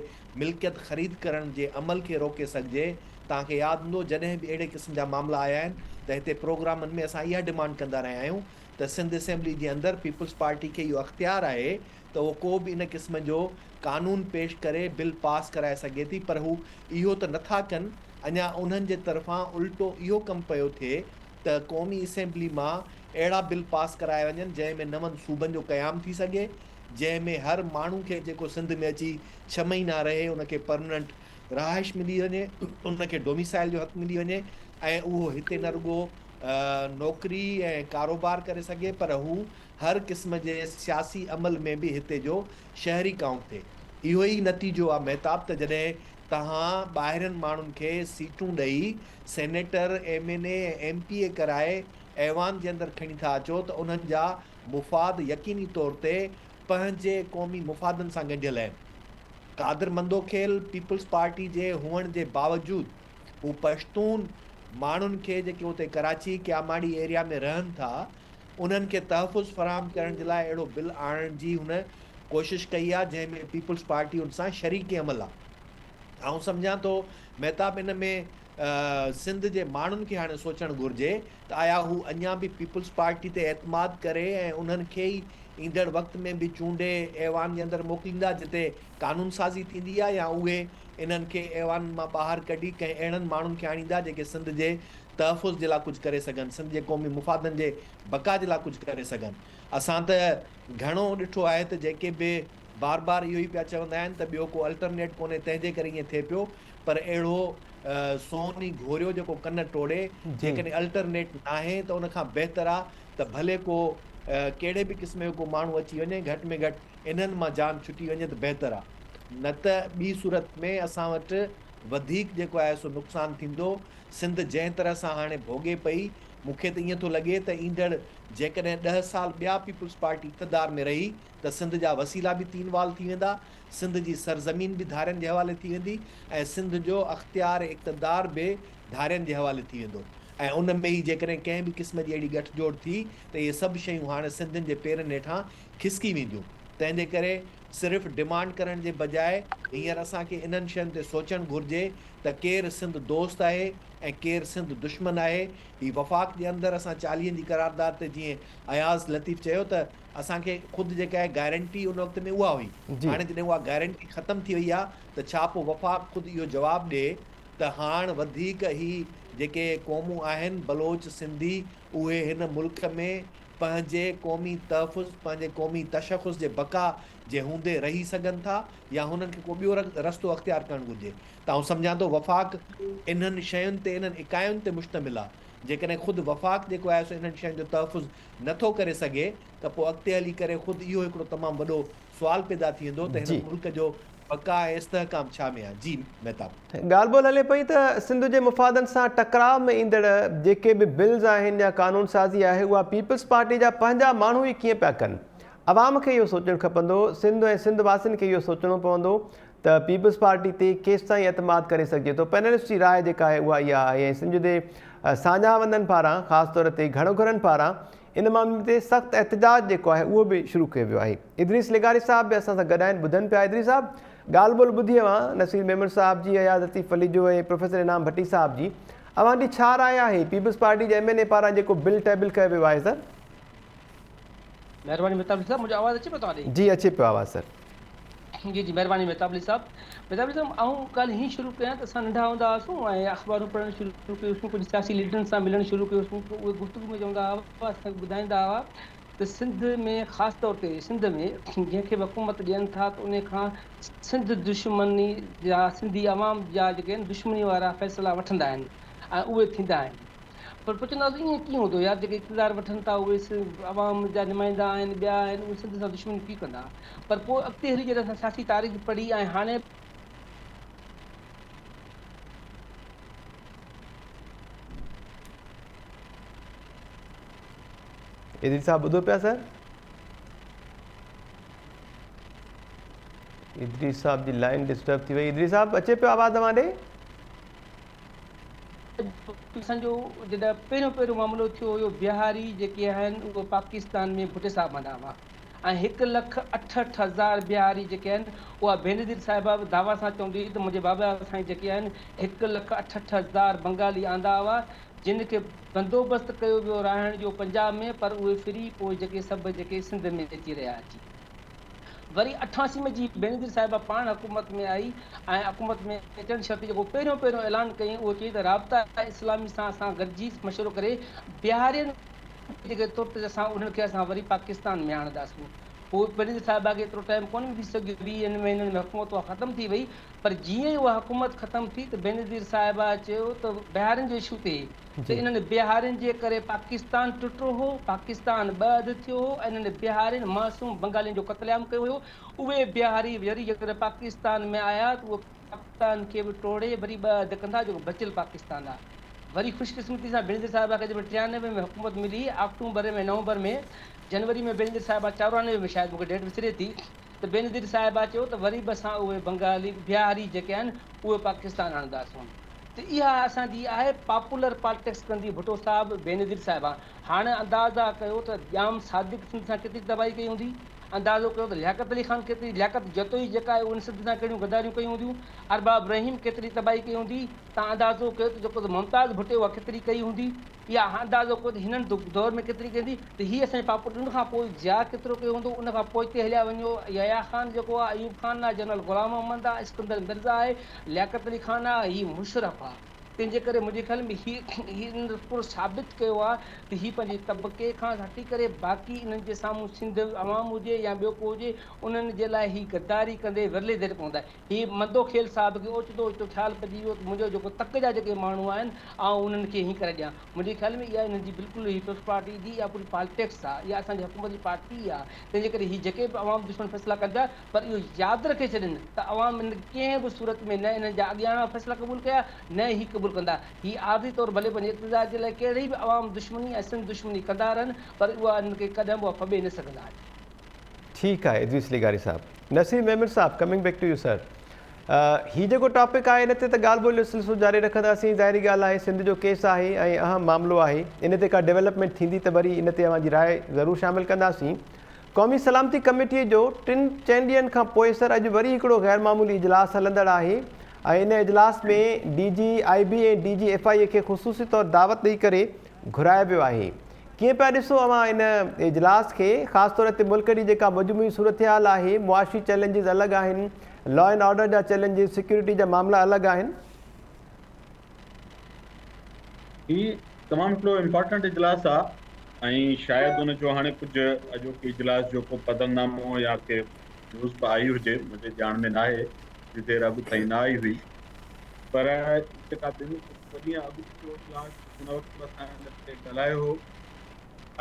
ملڪيت خريد ڪرڻ جي عمل کي روڪي سگهجي. توهان کي ياد هوندو جڏهن به اهڙي قسم جا معاملا آيا آهن ته هتي پروگرامن ۾ اسان اها ڊمانڊ ڪندا رهيا آهيون ته سنڌ اسيمبلي جي اندر پيپلز پارٽي کي اهو اختيار آهي ته اهو ڪو به ان قسم جو قانون پيش ڪري بل پاس ڪرائي سگهي ٿي پر هو اهو ته نٿا ڪن اڃا انهن جي طرفان الٽو اهو ڪم پيو ٿئي ته قومي اسيمبلي مان اهڙا بل پاس ڪرايا وڃن جنهن ۾ نون صوبن جو قيام ٿي سگهي، جنهن ۾ هر ماڻهو کي جيڪو سنڌ ۾ اچي ڇهه مهينا رهي ان کي پرمننٽ رهائش ملي وڃي، ان کي ڊوميسائل جو حق ملي وڃي ۽ اهو هتي نه رڳو نوڪري ۽ ڪاروبار ڪري سگهي پر هو هر قسم جي سياسي عمل ۾ به هتي جو شهري ڪائونٽ ٿئي. اهو ئي نتيجو آ مهتاب ته جڏهن توهان ٻاهرين ماڻهن کي سيٽون ڏئي senator, M N A ۽ M P A ڪرائي ايوان جي اندر کڻي ٿا اچو ته انهن جا مفاد يقيني طور تي پنهنجي قومي مفادن سان ڳنڍيل آهن. قادر مندوخيل پيپلز پارٽي جي هئڻ جي باوجود هو پشتون ماڻهن کي جيڪي اتي ڪراچي ڪياماڙي ايريا ۾ رهن ٿا انهن کي تحفظ فراهم ڪرڻ جي لاء اهڙو بل آڻڻ جي هن ڪوشش ڪئي آهي جنهن ۾ پيپلز پارٽي ان سان شريڪ عمل آهي. آئون سمجهان ٿو مهتاب ان ۾ سنڌ جي ماڻهن کي هاڻي سوچڻ گهرجي ته آيا هو اڃا به پيپلز پارٽي تي اعتماد ڪري ۽ انهن کي ئي ايندڙ وقت ۾ به چونڊي ايوان جي اندر موڪليندا جتي قانون سازي ٿيندي آهي يا اهي انهن کي ايوانن مان ٻاهر ڪڍي ڪنهن اهڙن ماڻهن کي آڻيندا جيڪي سنڌ جي تحفظ جي لاء ڪجهه ڪري سگهن سنڌ جي قومي مفادن جي بقا جي لاء ڪجهه ڪري سگهن اسان ته گهڻو ڏٺو آهي ته جيڪي به بار بار اهو ئي پيا چوندا آهن ته ٻيو ڪو الٽرنيٽ ڪونهي تنهن جي ڪري ائين ٿئي پيو پر اهڙو سون ئي گهوريو جيڪو ڪن ٽوڙي، جيڪڏهن الٽرنيٽ ناهي ته ان کان بهتر آ ته ڀلي ڪو ڪهڙي به قسم جو ڪو ماڻهو اچي وڃي گهٽ ۾ گهٽ انهن مان جان ڇٽي وڃي ته بهتر آ نه ته ٻي صورت ۾ اسان وٽ وڌيڪ جيڪو آهي سو نقصان ٿيندو سنڌ جنهن طرح سان هاڻي ڀوڳي پئي مون کي ته ائين ٿو لڳي ته ايندڙ جيڪڏهن ڏهه سال ٻيا پيپلز پارٽي اقتدار ۾ رهي ته سنڌ جا وسيلا به تين وال ٿي ويندا، سنڌ جي سرزمين به ڌارين جي حوالي ٿي ويندي ۽ سنڌ جو اختيار اقتدار به ڌارين جي حوالي ٿي ويندو ۽ ان ۾ ئي جيڪڏهن ڪنهن به قسم جي اهڙي ڳٺ جوڙ ٿي ته اهي سڀ شيون هاڻ سنڌين جي پيرن هيٺان کسڪي وينديون تنهن جي ڪري صرف ڊمانڊ ڪرڻ جي بجاء هينئر اسان کي انهن شين تي سوچڻ گهرجي ته ڪير سنڌ دوست آهي ۽ ڪير سنڌ دشمن آهي هي وفاق جي اندر اسان چاليهن جي قرارداد تي جيئن اياز لطيف چيو ته اسان کي خود جيڪا آهي گارنٽي ان وقت ۾ اها هئي هاڻي جڏهن اها گارنٽي ختم ٿي وئي آهي ته ڇا پوء وفاق خود اهو جواب ڏئي ته هاڻ وڌيڪ هي جيڪي قومون آهن بلوچ سنڌي اهي هن ملڪ ۾ پنهنجي قومي تحفظ، پنهنجي قومي تشخص جي بقا جي هوندي رهي سگهن ٿا يا هنن کي ڪو ٻيو رستو اختيار ڪرڻ گهرجي ته آئون سمجهان ٿو وفاق انهن شين تي انهن اڪاين تي مشتمل آ جيڪڏهن خود وفاق جيڪو آهي سو انهن شين جو تحفظ نه ٿو ڪري سگهي ته پوء اڳتي هلي ڪري خود اهو هڪڙو تمام وڏو سوال پيدا ٿي ويندو ته هن ملڪ جو بقا ۽ استحڪام ڇا ۾ آ؟ جي مهتاب. ڳالهه ٻولهه هلي پئي ته سنڌ جي مفادن سان ٽڪراء ۾ ايندڙ جيڪي به بلز آهن يا قانون سازي آهي اها پيپلز پارٽي جا پنهنجا ماڻهو ئي ڪيئن پيا ڪن؟ عوام کي اهو سوچڻ کپندو، سنڌ ۽ سنڌ واسين کي اهو سوچڻو پوندو ته پيپلز پارٽي تي ڪيستائين اعتماد ڪري سگهجي ٿو؟ پينلسٽ جي راء جيڪا آهي اها اها آهي ۽ سنڌ جي ساڃاهه وندن پاران خاص طور تي گهڻوگهرن پاران ان معاملي تي سخت احتجاج جيڪو آهي اهو به شروع ڪيو ويو آهي. ادريس لغاري صاحب به اسان سان گڏ آهن ٻڌن پيا ادريس صاحب ڳالهه ٻولهه ٻڌي اوهان نصير ميمڻ صاحب جي اياز لطيف پليجو ۽ پروفيسر انعام ڀٽي صاحب جي اوهان جي ڇا راء آهي پيپلز پارٽي جي ايم اين اي پاران جيڪو بل ٽيبل ڪيو ويو آهي سر. مهرباني مهتاب علي صاحب منهنجو آواز اچي پيو توهان ڏي. جي اچي پيو آواز سر. جي جي مهرباني مهتاب علي صاحب مهتاب علي صاحب آئون ڳالهه هيئن شروع ڪيان ته اسان ننڍا هوندا هئاسون ۽ اخبارون پڙهڻ شروع ڪيوسون ڪجهه سياسي ليڊرن سان ملڻ شروع ڪيوسون ته اهي گفتگو ۾ چوندا هئا اسان کي ٻڌائيندا هئا ته سنڌ ۾ خاص طور تي سنڌ ۾ جنهن کي به حڪومت ڏين ٿا ته ان کان سنڌ دشمني جا سنڌي عوام جا جيڪي آهن دشمني وارا فيصلا وٺندا آهن ۽ اهي ٿيندا آهن پر پڇندو هئس ائين ڪيئن هوندو يار جيڪي اقتدار وٺن ٿا اهي عوام جا نمائندا آهن ٻيا آهن اهي سنڌ سان دشمني ڪيئن ڪندا پر پوء اڳتي هلي جڏهن اسان سياسي تاريخ پڙهي ۽ هاڻي ادريس صاحب ٻڌو پيا سر ادريس صاحب جي لائن ڊسٽرب ٿي وئي ادريس صاحب اچي پيو آواز اوهان ڏي اسان جو جڏهن پهريون پهريون معاملو ٿيو هيو بهاري جيڪي آهن اهي پاڪستان ۾ ڀٽي صاحب آندا هئا ۽ هڪ لک اٺهٺ هزار بهاري جيڪي آهن اها بينظير صاحبه به دعويٰ سان چوندي هئي ته منهنجي بابا سائين جيڪي آهن هڪ لک اٺهٺ هزار بنگالي آندا هئا جن کي بندوبست ڪيو ويو رهائڻ جو پنجاب ۾ پر اهي ڦري پوء جيڪي سڀ جيڪي سنڌ ۾ اچي رهيا اچي وري 88 ۾ جي بينظير صاحبه پاڻ حڪومت ۾ آئي ۽ حڪومت ۾ اچڻ شرط جيڪو پهريون پهريون اعلان ڪيائين اهو چيائين ته رابطه اسلامي سان اسان گڏجي مشورو ڪري بهارين جيڪي ترت اسان انهن کي اسان وري پاڪستان ۾ آڻنداسون. پوء بينظير صاحبه کي ايترو ٽائيم ڪونه ملي سگهيو ويهن مهينن ۾ حڪومت اها ختم ٿي وئي پر جيئن ئي اها حڪومت ختم ٿي ته بينظير صاحبه چيو ته بهارين جي اشو تي ته انهن بهارين جي ڪري پاڪستان ٽٽو هو، پاڪستان ٻه اڌ ٿيو هو ۽ انهن بهارين معصوم بنگالين جو قتل عام ڪيو هيو، اهي بهاري وري جيڪڏهن پاڪستان ۾ آيا ته اهي پاڪستان کي به ٽوڙي وري ٻه اڌ ڪندا جيڪو بچيل پاڪستان آهي. وري خوش قسمتي سان بينظير صاحبه کي جڏهن 93 ۾ حڪومت ملي آڪٽومبر ۾ نومبر ۾ جنوري ۾ بينظير صاحبه 94 ۾ شايد مون کي ڊيٽ وسري ٿي ته بينظير صاحبه چيو ته وري به اسان اهي بنگالي بهاري جيڪي آهن اهي پاڪستان آڻنداسون. ته اها اسان جي آهي پاپولر پالٽڪس ڪندي ڀٽو صاحب بينظير صاحبه هاڻ اندازا ڪيو ته ڄام صادق سنڌ سان ڪيتري تباهي ڪئي هوندي اندازو ڪيو ته لياقت علي خان ڪيتري لياقت جتوئي جيڪا آهي ان سنڌ سان ڪهڙيون غداريون ڪيون هونديون ارباب رحيم ڪيتري تباهي ڪئي هوندي تان اندازو ڪيو ته جيڪو ممتاز ڀٽي اها ڪيتري ڪئي هوندي اها اندازو ڪيو ته هنن دور ۾ ڪيتري ڪئي هوندي ته هي اسان جي پاپولر ان کان پوء ضياء ڪيترو ڪيو هوندو ان کان پوئتي هليا وڃو يحيٰ خان جيڪو آهي ايوب خان آهي جنرل غلام محمد آهي اسڪندر مرزا آهي لياقت علي خان آهي هي مشرف آهي تنهن جي ڪري منهنجي خيال ۾ هي هي انهن پورو ثابت ڪيو آهي ته هي پنهنجي طبقي کان هٽي ڪري باقي انهن جي سامهون سنڌ عوام هجي يا ٻيو ڪو هجي انهن جي لاء هي غداري ڪندي ورلي دير پوندا هي مندو خيل صاحب کي اوچتو اوچتو خيال پئجي ويو ته منهنجو جيڪو تڪ جا جيڪي ماڻهو آهن آئون انهن کي هين ڪري ڏيان. منهنجي خيال ۾ اها انهن جي بلڪل هي پيپلز پارٽي جي اها پوري پالٽيڪس آهي اها اسان جي حڪومت جي پارٽي آهي تنهن جي ڪري هي جيڪي به عوام دشمن فيصلا ڪن پيا پر اهو ياد رکي ڇڏين ته عوام انهن کي ڪنهن به صورت ۾ نه انهن جا اڳياڻا فيصلا قبول ڪيا نه هي قبول ڪندا. هي عارضي طور ڀلي پنهنجي اقتدار جي لاء ڪهڙي به عوام دشمني ۽ سنڌ دشمني ڪندا رهن پر اها انهن کي ڪڏهن به اها ڦٻي نه سگهندا. ٺيڪ آهي ادريس لغاري صاحب. نصير ميمڻ صاحب ڪمنگ بيڪ ٽو يو سر هي جيڪو ٽاپڪ آهي ان تي ته ڳالهه ٻولهه جو سلسلو جاري رکنداسين ظاهري ڳالهه آهي سنڌ جو ڪيس آهي ۽ اهم معاملو آهي ان تي ڪا ڊيولپمينٽ ٿيندي ته وري ان تي اوهان جي راء ضرور شامل ڪنداسين قومي سلامتي ڪميٽي جو ٽن چئن ڏينهن کان پوء سر اڄ وري هڪڙو غير معمولي اجلاس هلندڙ آهي ۽ ان اجلاس ۾ D G I B ۽ D G F I A کي خصوصي طور دعوت ڏئي ڪري گهرايو ويو آهي ڪيئن پيا ڏسو اوهان ان اجلاس کي، خاص طور تي ملڪ جي جيڪا مجموعي صورتحال آهي، معاشي چئلينجز الڳ آهن، لا اينڊ آرڊر جا چئلينجز، سيڪيورٽي جا معاملا الڳ آهن. هي تمام هڪڙو امپارٽنٽ اجلاس آ. ۽ شايد ان جو هاڻي ڪجهه اڄوڪي اجلاس جو ڪو پڌرنامو يا ڪي نيوز به آئي هجي، منهنجي ڄاڻ ۾ ناهي، ڪجهه دير اڳ تائين نه آئي هئي. پر جيڪا ٻن ٻه ڏينهن اڳ ٿيو اجلاس، ان وقت به اسان ان تي ڳالهايو هو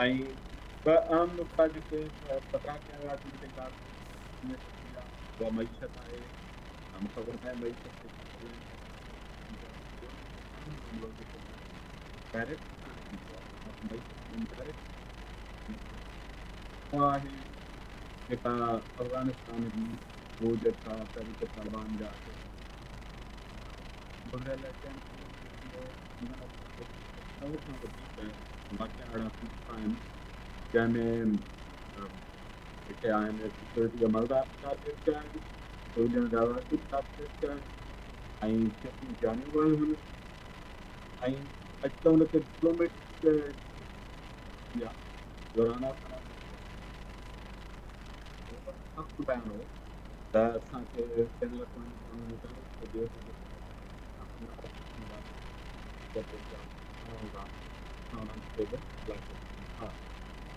۽ ٻه اهم نقطا جيڪي پڌرا ڪيا ويا جن تي ڳالهه ٿي آهي، اها معيشت آهي. مون کي خبر ناهي معيشت تي ڇا ڳالهائين ٿا، اهم معاملو جيڪو ڊائريڪٽ اها آهي جيڪا افغانستان جي فوج جا تحريڪ طالبان جا گذريل چئن سئو کان وڌيڪ واقعا اهڙا ٿي چڪا آهن جنهن ۾ جيڪي آهن سيڪيورٽي عملدار ٽارگيٽ ٿيا آهن، سويلين رهواسي به ٽارگيٽ ٿيا آهن ۽ ڪيتريون جانيون ويون آهن. ۽ اڄ ته ان کي ڊپلوميٽ يا رانا ثناء سخت بيان هو ته اسان کي بين الاقوامي قانون مطابق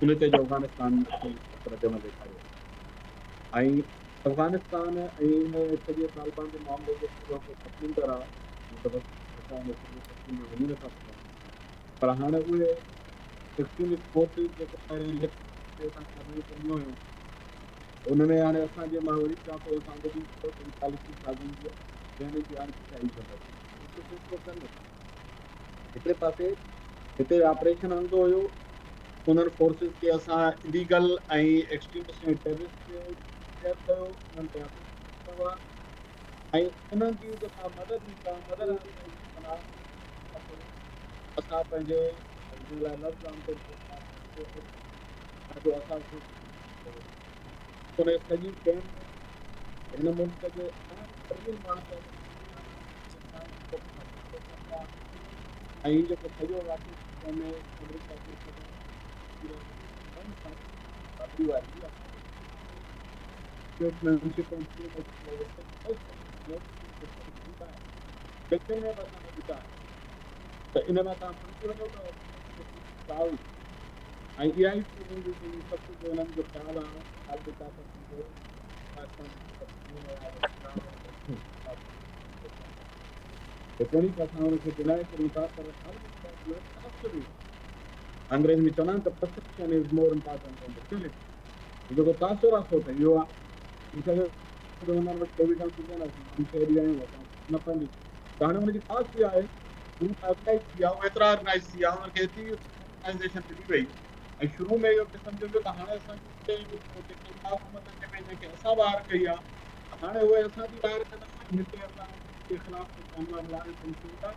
ان تي جو افغانستان رد عمل ڏيکاريو ۽ افغانستان ۽ ان سڄي طالبان جي معاملي جو پورو هڪ پس منظر آهي مطلب اسان ان سڄي تفصيل ۾ وڃي نٿا سگهون پر هاڻي اهي ايڪسٽريمسٽ فورسز جيڪي پهرين سان ڪارروائيون ڪنديون هيون ان ۾ هاڻي اسان جي مان وري چوان ٿو اسان به پاليسي سازن جي ذهنن جي هاڻي ڪٿي آئي فيصلو ڪن هڪڙي پاسي هتي آپريشن هلندو هيو انهن فورسز کي اسان اليگل ۽ ايڪسٽريمسٽ ۽ ٽيررسٽ ڊڪليئر ڪيو انهن تي آپريشن ڪيو آهي ۽ انهن جي جيڪا مدد جي مدد اسان پنهنجي جنهن لاء لفظ عام طور تي اسان ان سڄي ڪيمپ هن ملڪ جي اهم ترين ماڻهن ۽ هي جيڪو سڄو واقعو ٿيو ۾ آمريڪا جي ته ان مان توهان سمجهي وڃو ته ۽ اها ئي فيلنگ هئي سڀ ڪجهه انهن جو خيال آهي عالمي طاقتن جو پاڪستان جيتوڻيڪ اسان ان کي ڊنائي ڪريون ٿا پر عالمي طاقت لاء تاثر اهو آهي. انگريزي ۾ چوندا آهن ته perception is more important than the reality. جيڪو تاثر آهي سو ته اهو آهي. ٿي سگهي ٿو انهن وٽ ايويڊنس هجن اسان عام شهري آهيون اسان کي نه پوندي ته هاڻي ان جي خاص اها آهي گروپ آرگنائز ٿي ويا ايترا آرگنائز ٿي ويا انهن کي ايتري آرگنائزيشن ملي وئي ۽ شروع ۾ اهو پئي سمجهيو ويو ته هاڻي اسان جي جيڪي حڪومت اچي پئي جنهن کي اسان ٻاهر ڪئي آهي هاڻي اهي اسان جي ٻاهر ڪندا ۽ هتي اسان جي خلاف حملا هلائڻ شروع ٿيندا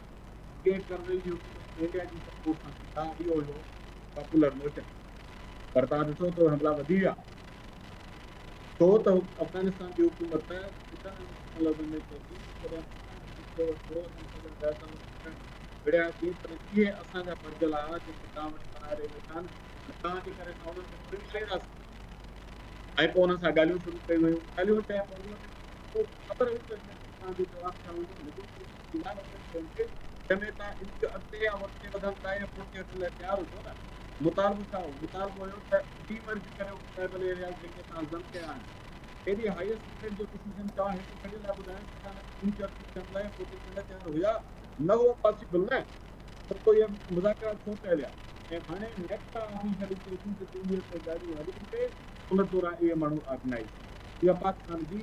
ڪنهن ڪرزئي جي حڪومت انڊيا جي سپورٽ سان ٿيندا اهو هيو پاپولر نوشن پر توهان ڏٺو ته حملا وڌي ويا ڇو ته افغانستان جي حڪومت لفظن ۾ چئي ٿي جڏهن وڙهياسين پر اهي اسان جا ڀرجهلا جيڪي توهان وٽ پناهه ڏئي ويٺا آهن توهان جي ڪري اسان انهن کي ٿوري مارينداسين ۽ پوء انهن سان ڳالهيون شروع ڪيون ويون. ڳالهيون چئي پونديون ته پوء خبر هئي ته توهان جو جواب ڇا هوندو، نيگوشيئيشن ٿيندا نه انهن شين تي جنهن ۾ توهان انچ اڳتي يا پٺتي وڌڻ لاء يا پٺتي هٽڻ لاء تيار هجو نه. مطالبو ڇا هو؟ مطالبو هيو ته ڊي مرج ڪريو ٽرائبل ايرياز جيڪي توهان ضم ڪيا آهن. ايڏي هائيسٽ گريڊ جو ڊسيزن توهان هڪ گهڙيء لاء ٻڌايو ته توهان انچ اڳتي وڌڻ لاء يا پٺتي ٿيڻ لاء تيار هيا؟ نه هو پاسيبل نه ته پوء اهي مذاڪرات ڇو پيا هليا؟ ۽ هاڻي نيڪٽا آفيشلي چئي ٿي ته 23 تي ڳالهيون هليون پئي ان دوران اهي ماڻهو آرگنائيز ٿيا. اها پاڪستان جي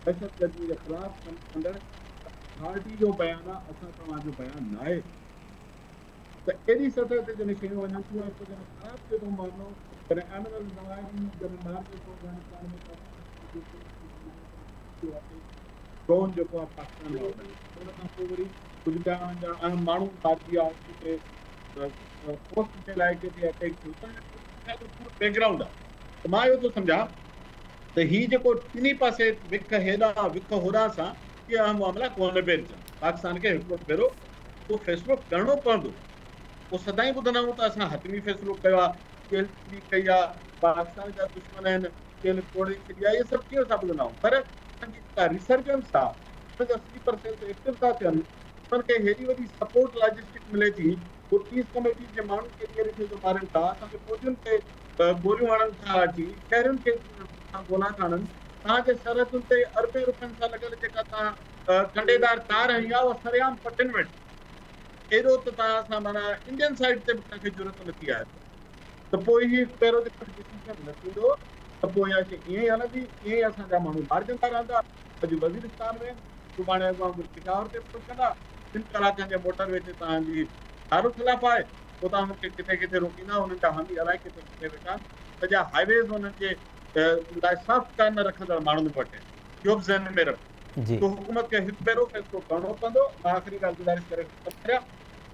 دهشتگردي جي خلاف ڪم ڪندڙ اٿارٽي جو بيان آهي اسان توهان جو بيان ناهي ته ايڏي سطح تي جڏهن شيون وڃن ٿيون ۽ پوء جڏهن خراب ٿئي ٿو معاملو جڏهن ايمن الظواهري جڏهن مارجي ٿو افغانستان ۾ ته ڊرون جيڪو آهي پاڪستان مان اڏايو ان کان پوء وري ڪجهه ٻيا انهن جا اهم ماڻهو مارجي ويا اتي پوسٽ جي علائقي تي اٽيڪ ٿيو ته پورو بيڪ گرائونڊ آهي ته مان اهو ٿو سمجهان ته هي جيڪو ٽنهي پاسي وک هيڏانهن وک هوڏانهن سان اهي اهم معاملا ڪونه نبيرجن پاڪستان کي هڪڙو ڀيرو اهو فيصلو ڪرڻو پوندو پوء سدائين ٻڌندا آهيون ته اسان حتمي فيصلو ڪيو آهي چيلهه چٻي ڪئي آهي پاڪستان جا دشمن آهن چيلهه ٽوڙي ڇڏي آهي اهي سڀ ڪيئن اسان ٻڌندا آهيون پر ان جي جيڪا ريسرجنس آهي ان جا سليپر سيلز ايڪٽو ٿا ٿين. انهن کي هيڏي وڏي سپورٽ لاجسٽڪ ملي ٿي، هو پيس ڪميٽي جي ماڻهن کي ڏينهن ڏٺي جو مارين ٿا، اسان جي فوجين تي گوليون هڻن ٿا اچي، شهرين کي گولا ٿا هڻن، توهان جي سرحدن تي اربين روپين سان لڳل جيڪا توهان ڪنڊيدار تار هنئي آهي اها سرعام پٽين ويٺي. ايڏو ته توهان سان معنيٰ انڊين سائيڊ تي به ڪنهن کي جرئت نه ٿي آهي ته پوء هي پهريون جيڪڏهن ڊسيزن نه ٿيندو ته پوء اها شيء ائين ئي هلندي، ائين ئي اسان جا ماڻهو مارجندا رهندا. اڄ وزيرستان ۾ آهن، سڀاڻي اڳ وانگر پشاور تي پهچندا، ٻن ڪلاڪن جي موٽر وي تي توهان جي دارالخلافه آهي، پوء توهان انهن کي ڪٿي ڪٿي روڪيندا، انهن جا حامي الائي ڪٿي ڪٿي ويٺا آهن، سڄا هاء ويز انهن جي لاء سافٽ ڪارنر رکندڙ ماڻهن وٽ آهن، اهو به ذهن ۾ رکو. جي. سو حڪومت کي هڪ ڀيرو فيصلو ڪرڻو پوندو. مان آخري ڳالهه گذارش ڪري ختم ڪريان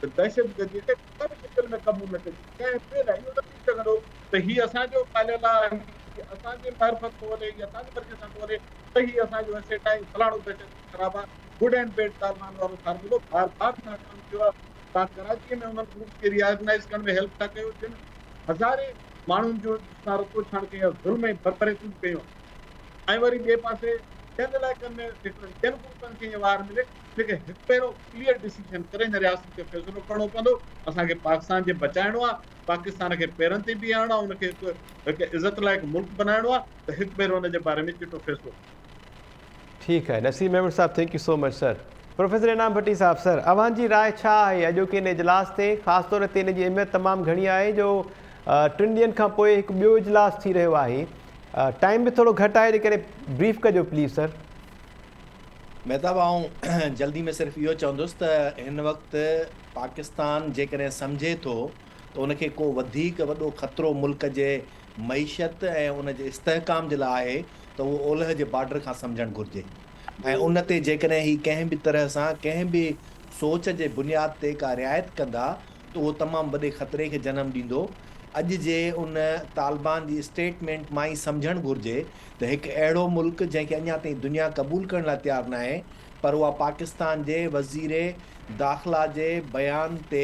ته دهشتگردي کي ڪا به شڪل ۾ قبول نه ڪجي، ڪنهن به لاء اهو نه ٿي سگهندو ته هي اسان جو پاليل آهي، هي اسان جي معرفت ٿو هلي، هي اسان جي مرضي سان ٿو هلي ته هي اسان جو اسيٽ آهي، فلاڻو دهشتگرد خراب آهي، گڊ اينڊ بيڊ طالبان وارو فارمولو بار بار ناڪام ٿيو آهي، توهان ڪراچيء ۾ انهن گروپس کري آرگنائيز ڪرڻ ۾ هيلپ ٿا ڪيو جن هزارين ماڻهن جو سان رتوڇاڻ ڪئي آهي، ظلم ۽ بربريتون به ڪيون آهن. ۽ وري ٻئي پاسي ٻين علائقن ۾ جيڪڏهن ٻين گروپن کي ائين واهر ملي ان کي هڪ ڀيرو ڪليئر ڊسيزن ڪري هن رياست کي فيصلو ڪرڻو پوندو اسان کي پاڪستان جي بچائڻو آهي پاڪستان کي پيرن تي بيهارڻو آهي ان کي هڪ هڪ عزت لائق ملڪ بنائڻو آهي ته هڪ ڀيرو ان جي باري ۾ چٽو فيصلو ٺيڪ آهي نصير ميمڻ صاحب thank you so much sir. Professor Inam Bhatti صاحب سر اوهان جي راء ڇا آهي اڄوڪي ان اجلاس تي خاص طور تي ان جي اهميت تمام گهڻي آهي جو ٽن ڏينهن کان پوء هڪ ٻيو اجلاس ٿي رهيو آهي ٽائيم به ٿورو گهٽ آهي تنهن ڪري بريف ڪجو پليز سر. مهتاب آئون جلدي ۾ صرف اهو چوندس ته هن وقت پاڪستان جيڪڏهن سمجهي ٿو ته ان کي ڪو وڌيڪ وڏو خطرو ملڪ جي معيشت ۽ ان جي استحڪام جي لاء آهي ته اهو اولهه جي بارڊر کان سمجهڻ گهرجي ۽ ان تي جيڪڏهن هي ڪنهن به طرح سان ڪنهن به سوچ جي بنياد تي ڪا رعايت ڪندا ته اهو تمام وڏي خطري کي جنم ڏيندو. اڄ جي ان طالبان جي اسٽيٽمينٽ مان ئي سمجهڻ گهرجي ته هڪ اهڙو ملڪ جنهن کي اڃا تائين دنيا قبول ڪرڻ لاء تيار ناهي پر اها پاڪستان جي وزير داخلا جي بيان تي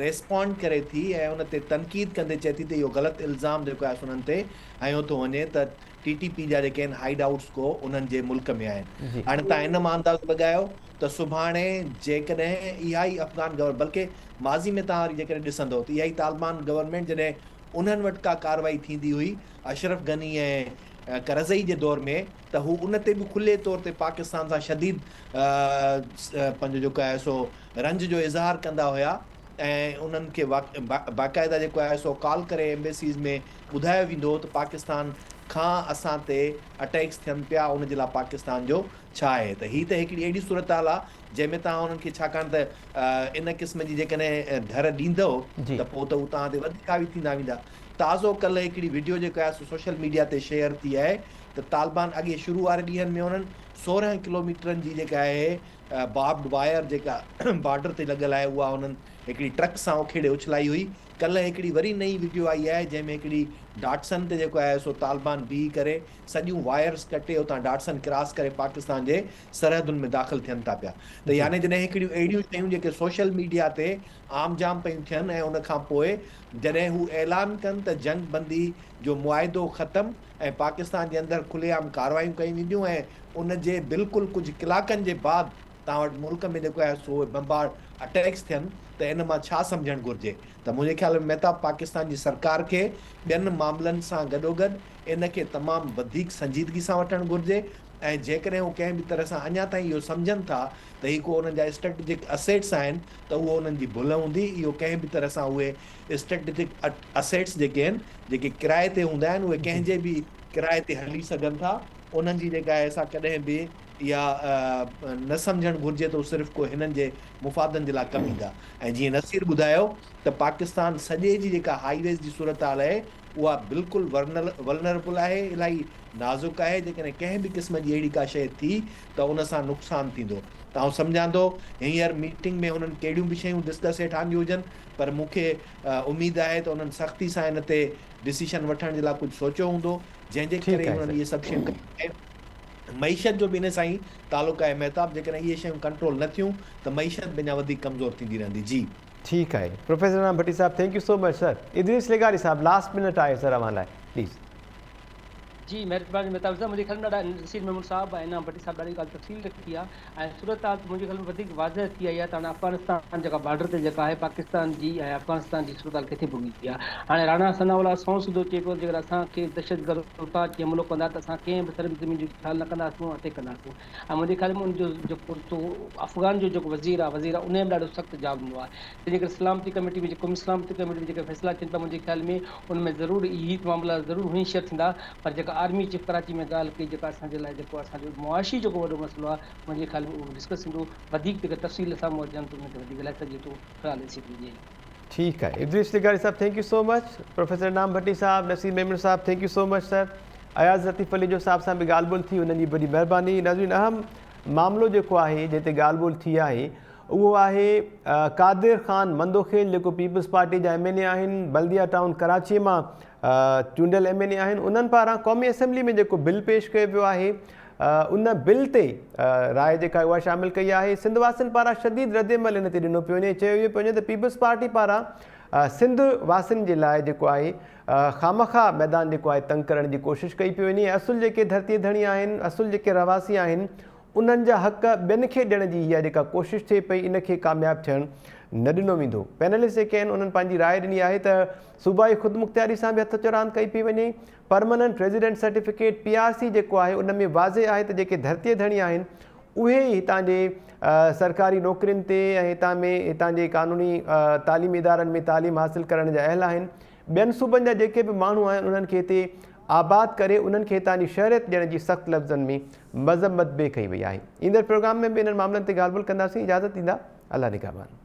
ريسپانڊ ڪري ٿي ۽ ان تي تنقيد ڪندي چئي ٿي ته اهو غلط الزام جيڪو آهي سو انهن تي هنيو ٿو وڃي ته ٽي ٽي پي جا جيڪي آهن هائيڊ آئوٽس ڪو انهن جي ملڪ ۾ آهن. هاڻي توهان ان مان اندازو لڳايو ته سڀاڻي جيڪڏهن اها ئي افغان گورنمينٽ بلڪه ماضي ۾ توهان وري جيڪڏهن ڏسندو ته اها ئي طالبان گورنمينٽ جڏهن انهن وٽ ڪا ڪارروائي ٿيندي هئي اشرف غني ۽ ڪرزئي جي دور ۾ ته هو ان تي به کلي طور تي پاڪستان سان شديد پنهنجو جيڪو آهي سو رنج جو اظهار ڪندا هيا ۽ انهن کي باقاعده جيڪو آهي سو ڪال ڪري ايمبيسيز ۾ ٻڌايو ويندو هو ته پاڪستان کان اسان تي اٽيڪس ٿين پيا ان جي لاء پاڪستان جو ڇا آهي ته هي ته هڪڙي اهڙي صورتحال آهي جنهن ۾ توهان انهن کي ڇاڪاڻ ته ان قسم جي جيڪڏهن ڍر ڏيندؤ ته پوء ته هو توهان تي وڌيڪ حاوي ٿيندا ويندا. تازو ڪلهه هڪڙي وڊيو جيڪو آهي سو سوشل ميڊيا تي شيئر ٿي آهي ته طالبان اڳي شروع واري ڏينهن ۾ انهن 16 ڪلوميٽرن جي جيڪا آهي باربڊ وائر جيڪا بارڊر تي لڳل آهي اها انهن هڪڙي ٽرڪ سان اکيڙي اڇلائي هئي. ڪلهه هڪڙي وري نئين وڊيو آئي آهي جنهن ۾ هڪڙي ڊاٽسن تي جيڪو آهي سو طالبان بيهي ڪري سڄيون وائرز ڪٽي اتان ڊاٽسن ڪراس ڪري پاڪستان جي سرحدن ۾ داخل ٿين ٿا پيا ته يعني جڏهن هڪڙيون اهڙيون شيون جيڪي سوشل ميڊيا تي عام جام پيون ٿين ۽ ان کان پوء جڏهن هو اعلان ڪن ته جنگ بندي جو معاهدو ختم ۽ پاڪستان جي اندر کلي عام ڪاروايون ڪيون وينديون ۽ ان جي بلڪل ڪجهه ڪلاڪن جي بعد توهان وٽ ملڪ ۾ جيڪو آهي سو بمبار اٽيڪس ٿين ته ان مان ڇا سمجهڻ گهرجي ته منهنجي خيال ۾ مهتاب پاڪستان جي سرڪار کي ٻين معاملن سان گڏوگڏ ان کي تمام وڌيڪ سنجيدگي سان وٺڻ گهرجي ۽ جيڪڏهن هو ڪنهن به طرح سان اڃا تائين اهو سمجهن ٿا ته هي ڪو انهن جا اسٽريٽجڪ اسيٽس آهن ته اهو انهن جي ڀل هوندي اهو ڪنهن به طرح سان اهي اسٽريٽجڪ اسيٽس جيڪي آهن جيڪي ڪرائي تي هوندا آهن اهي ڪنهن جي به ڪرائي تي هلي سگهن ٿا انهن جي جيڪا آهي سا ڪڏهن به اها نه سمجهڻ گهرجي ته هو صرف ڪو هنن جي مفادن جي لاء ڪم ايندا ۽ جيئن نصير ٻڌايو ته پاڪستان سڄي جي جيڪا هائي ويز جي صورتحال آهي اها بلڪل ولنربل آهي، الاهي نازڪ آهي، جيڪڏهن ڪنهن به قسم جي اهڙي ڪا شيء ٿي ته ان سان نقصان ٿيندو ته آئون سمجهان ٿو هينئر ميٽنگ ۾ انهن ڪهڙيون به شيون ڊسڪس هيٺ آنديون هجن پر مون کي اميد آهي ته انهن سختي سان ان تي ڊسيشن وٺڻ جي لاء ڪجهه سوچيو هوندو جنهن جي ٺيڪ ڪري آهي انهن سر. اهي سڀ شيون ڪيون آهن. معيشت جو به ان سان ئي تعلق آهي مهتاب جيڪڏهن اهي شيون ڪنٽرول نه ٿيون ته معيشت به اڃا وڌيڪ ڪمزور ٿيندي رهندي جي. ٺيڪ آهي پروفيسر انعام ڀٽي صاحب thank you so much sir Idrees لغاري صاحب لاسٽ منٽ آهي سر اوهان لاء پليز. جي مهرباني مهتاب صاحب منهنجي خيال ۾ ڏاڍا نصير محمود صاحب ۽ انعام ڀٽي صاحب ڏاڍي ڳالهه تفصيل رکي آهي ۽ صورتحال ته منهنجي خيال ۾ وڌيڪ واضح ٿي آئي آهي ته هاڻي افغانستان جيڪا بارڊر تي جيڪا آهي پاڪستان جي ۽ افغانستان جي صورتحال ڪٿي پڳي آهي هاڻي راڻا ثناء الله سنئون سڌو چئي پيو ته جيڪڏهن اسان کي دهشتگرد اتان اچي حملو ڪندا ته اسان ڪنهن به سر زمين جو خيال نه ڪنداسون ۽ اتي ڪنداسون ۽ منهنجي خيال ۾ ان جو جيڪو افغان جو جيڪو وزير آهي وزير آهي ان به ڏاڍو سخت جواب ڏنو آهي تنهنجي ڪري سلامتي ڪميٽي ۾ جيڪي قومي سلامتي ڪميٽي ۾ جيڪي فيصلا ٿين پيا منهنجي خيال ۾ ان ۾ ضرور اهي معاملا ضرور هئين شيئر ٿيندا پر جيڪا آرمي چيف ڪراچي ۾ ڳالهه ڪئي جيڪا اسان جي لاء جيڪو اسان جو معاشي جيڪو وڏو مسئلو آهي منهنجي خيال ۾ اهو ڊسڪس ٿيندو وڌيڪ جيڪا تفصيل سامهون اچن ته ان تي وڌيڪ ڳالهائي سگهجي ٿو في الحال ايس ايتري جي. ٺيڪ آهي ادريس لغاري صاحب thank you so much professor Inam Bhatti صاحب نصير ميمڻ صاحب thank you so much sir Ayaz Latif Palijo صاحب سان به ڳالهه ٻولهه ٿي انهن جي وڏي مهرباني ناظرين اهم معاملو جيڪو آهي جنهن تي ڳالهه ٻولهه ٿي آهي اهو آهي قادر خان مندوخيل جيڪو پيپلز پارٽي جا ايم اين اي آهن بلديا ٽائون ڪراچي مان چونڊيل ايم اين اي آهن انهن پاران قومي اسيمبلي ۾ جيڪو بل پيش ڪيو ويو آهي ان بل تي راء جيڪا اها شامل ڪئي آهي سنڌ واسين پاران شديد رد عمل ان تي ڏنو پيو وڃي چيو ويو پيو وڃي ته پيپلز پارٽي پاران سنڌ واسين جي لاء جيڪو آهي خامخواه ميدان جيڪو آهي تنگ ڪرڻ جي ڪوشش ڪئي پئي وڃي اصل جيڪي ڌرتي ڌڻي آهن اصل جيڪي رهواسي آهن انهن جا حق ٻين کي ڏيڻ جي اها جيڪا ڪوشش ٿئي پئي ان کي ڪامياب ٿيڻ نه ڏنو ويندو. پينلسٽ جيڪي آهن انهن پنهنجي راء ڏني آهي ته صوبائي خودمختياري سان به هٿ چراند ڪئي پئي وڃي، permanent resident certificate, P R C, جيڪو آهي ان ۾ واضح آهي ته جيڪي ڌرتيء ڌڻي آهن اهي ئي هتان جي سرڪاري نوڪرين تي ۽ هتان ۾ هتان جي قانوني تعليمي ادارن ۾ تعليم حاصل ڪرڻ جا اهل آهن. ٻين صوبن جا جيڪي به ماڻهو آهن انهن کي هتي آباد ڪري انهن کي هتان جي شهريت ڏيڻ جي سخت لفظن ۾ مذمت به ڪئي وئي آهي. ايندڙ پروگرام ۾ به انهن معاملن تي ڳالهه ٻولهه ڪنداسين اجازت ڏيندا الله نگهبان.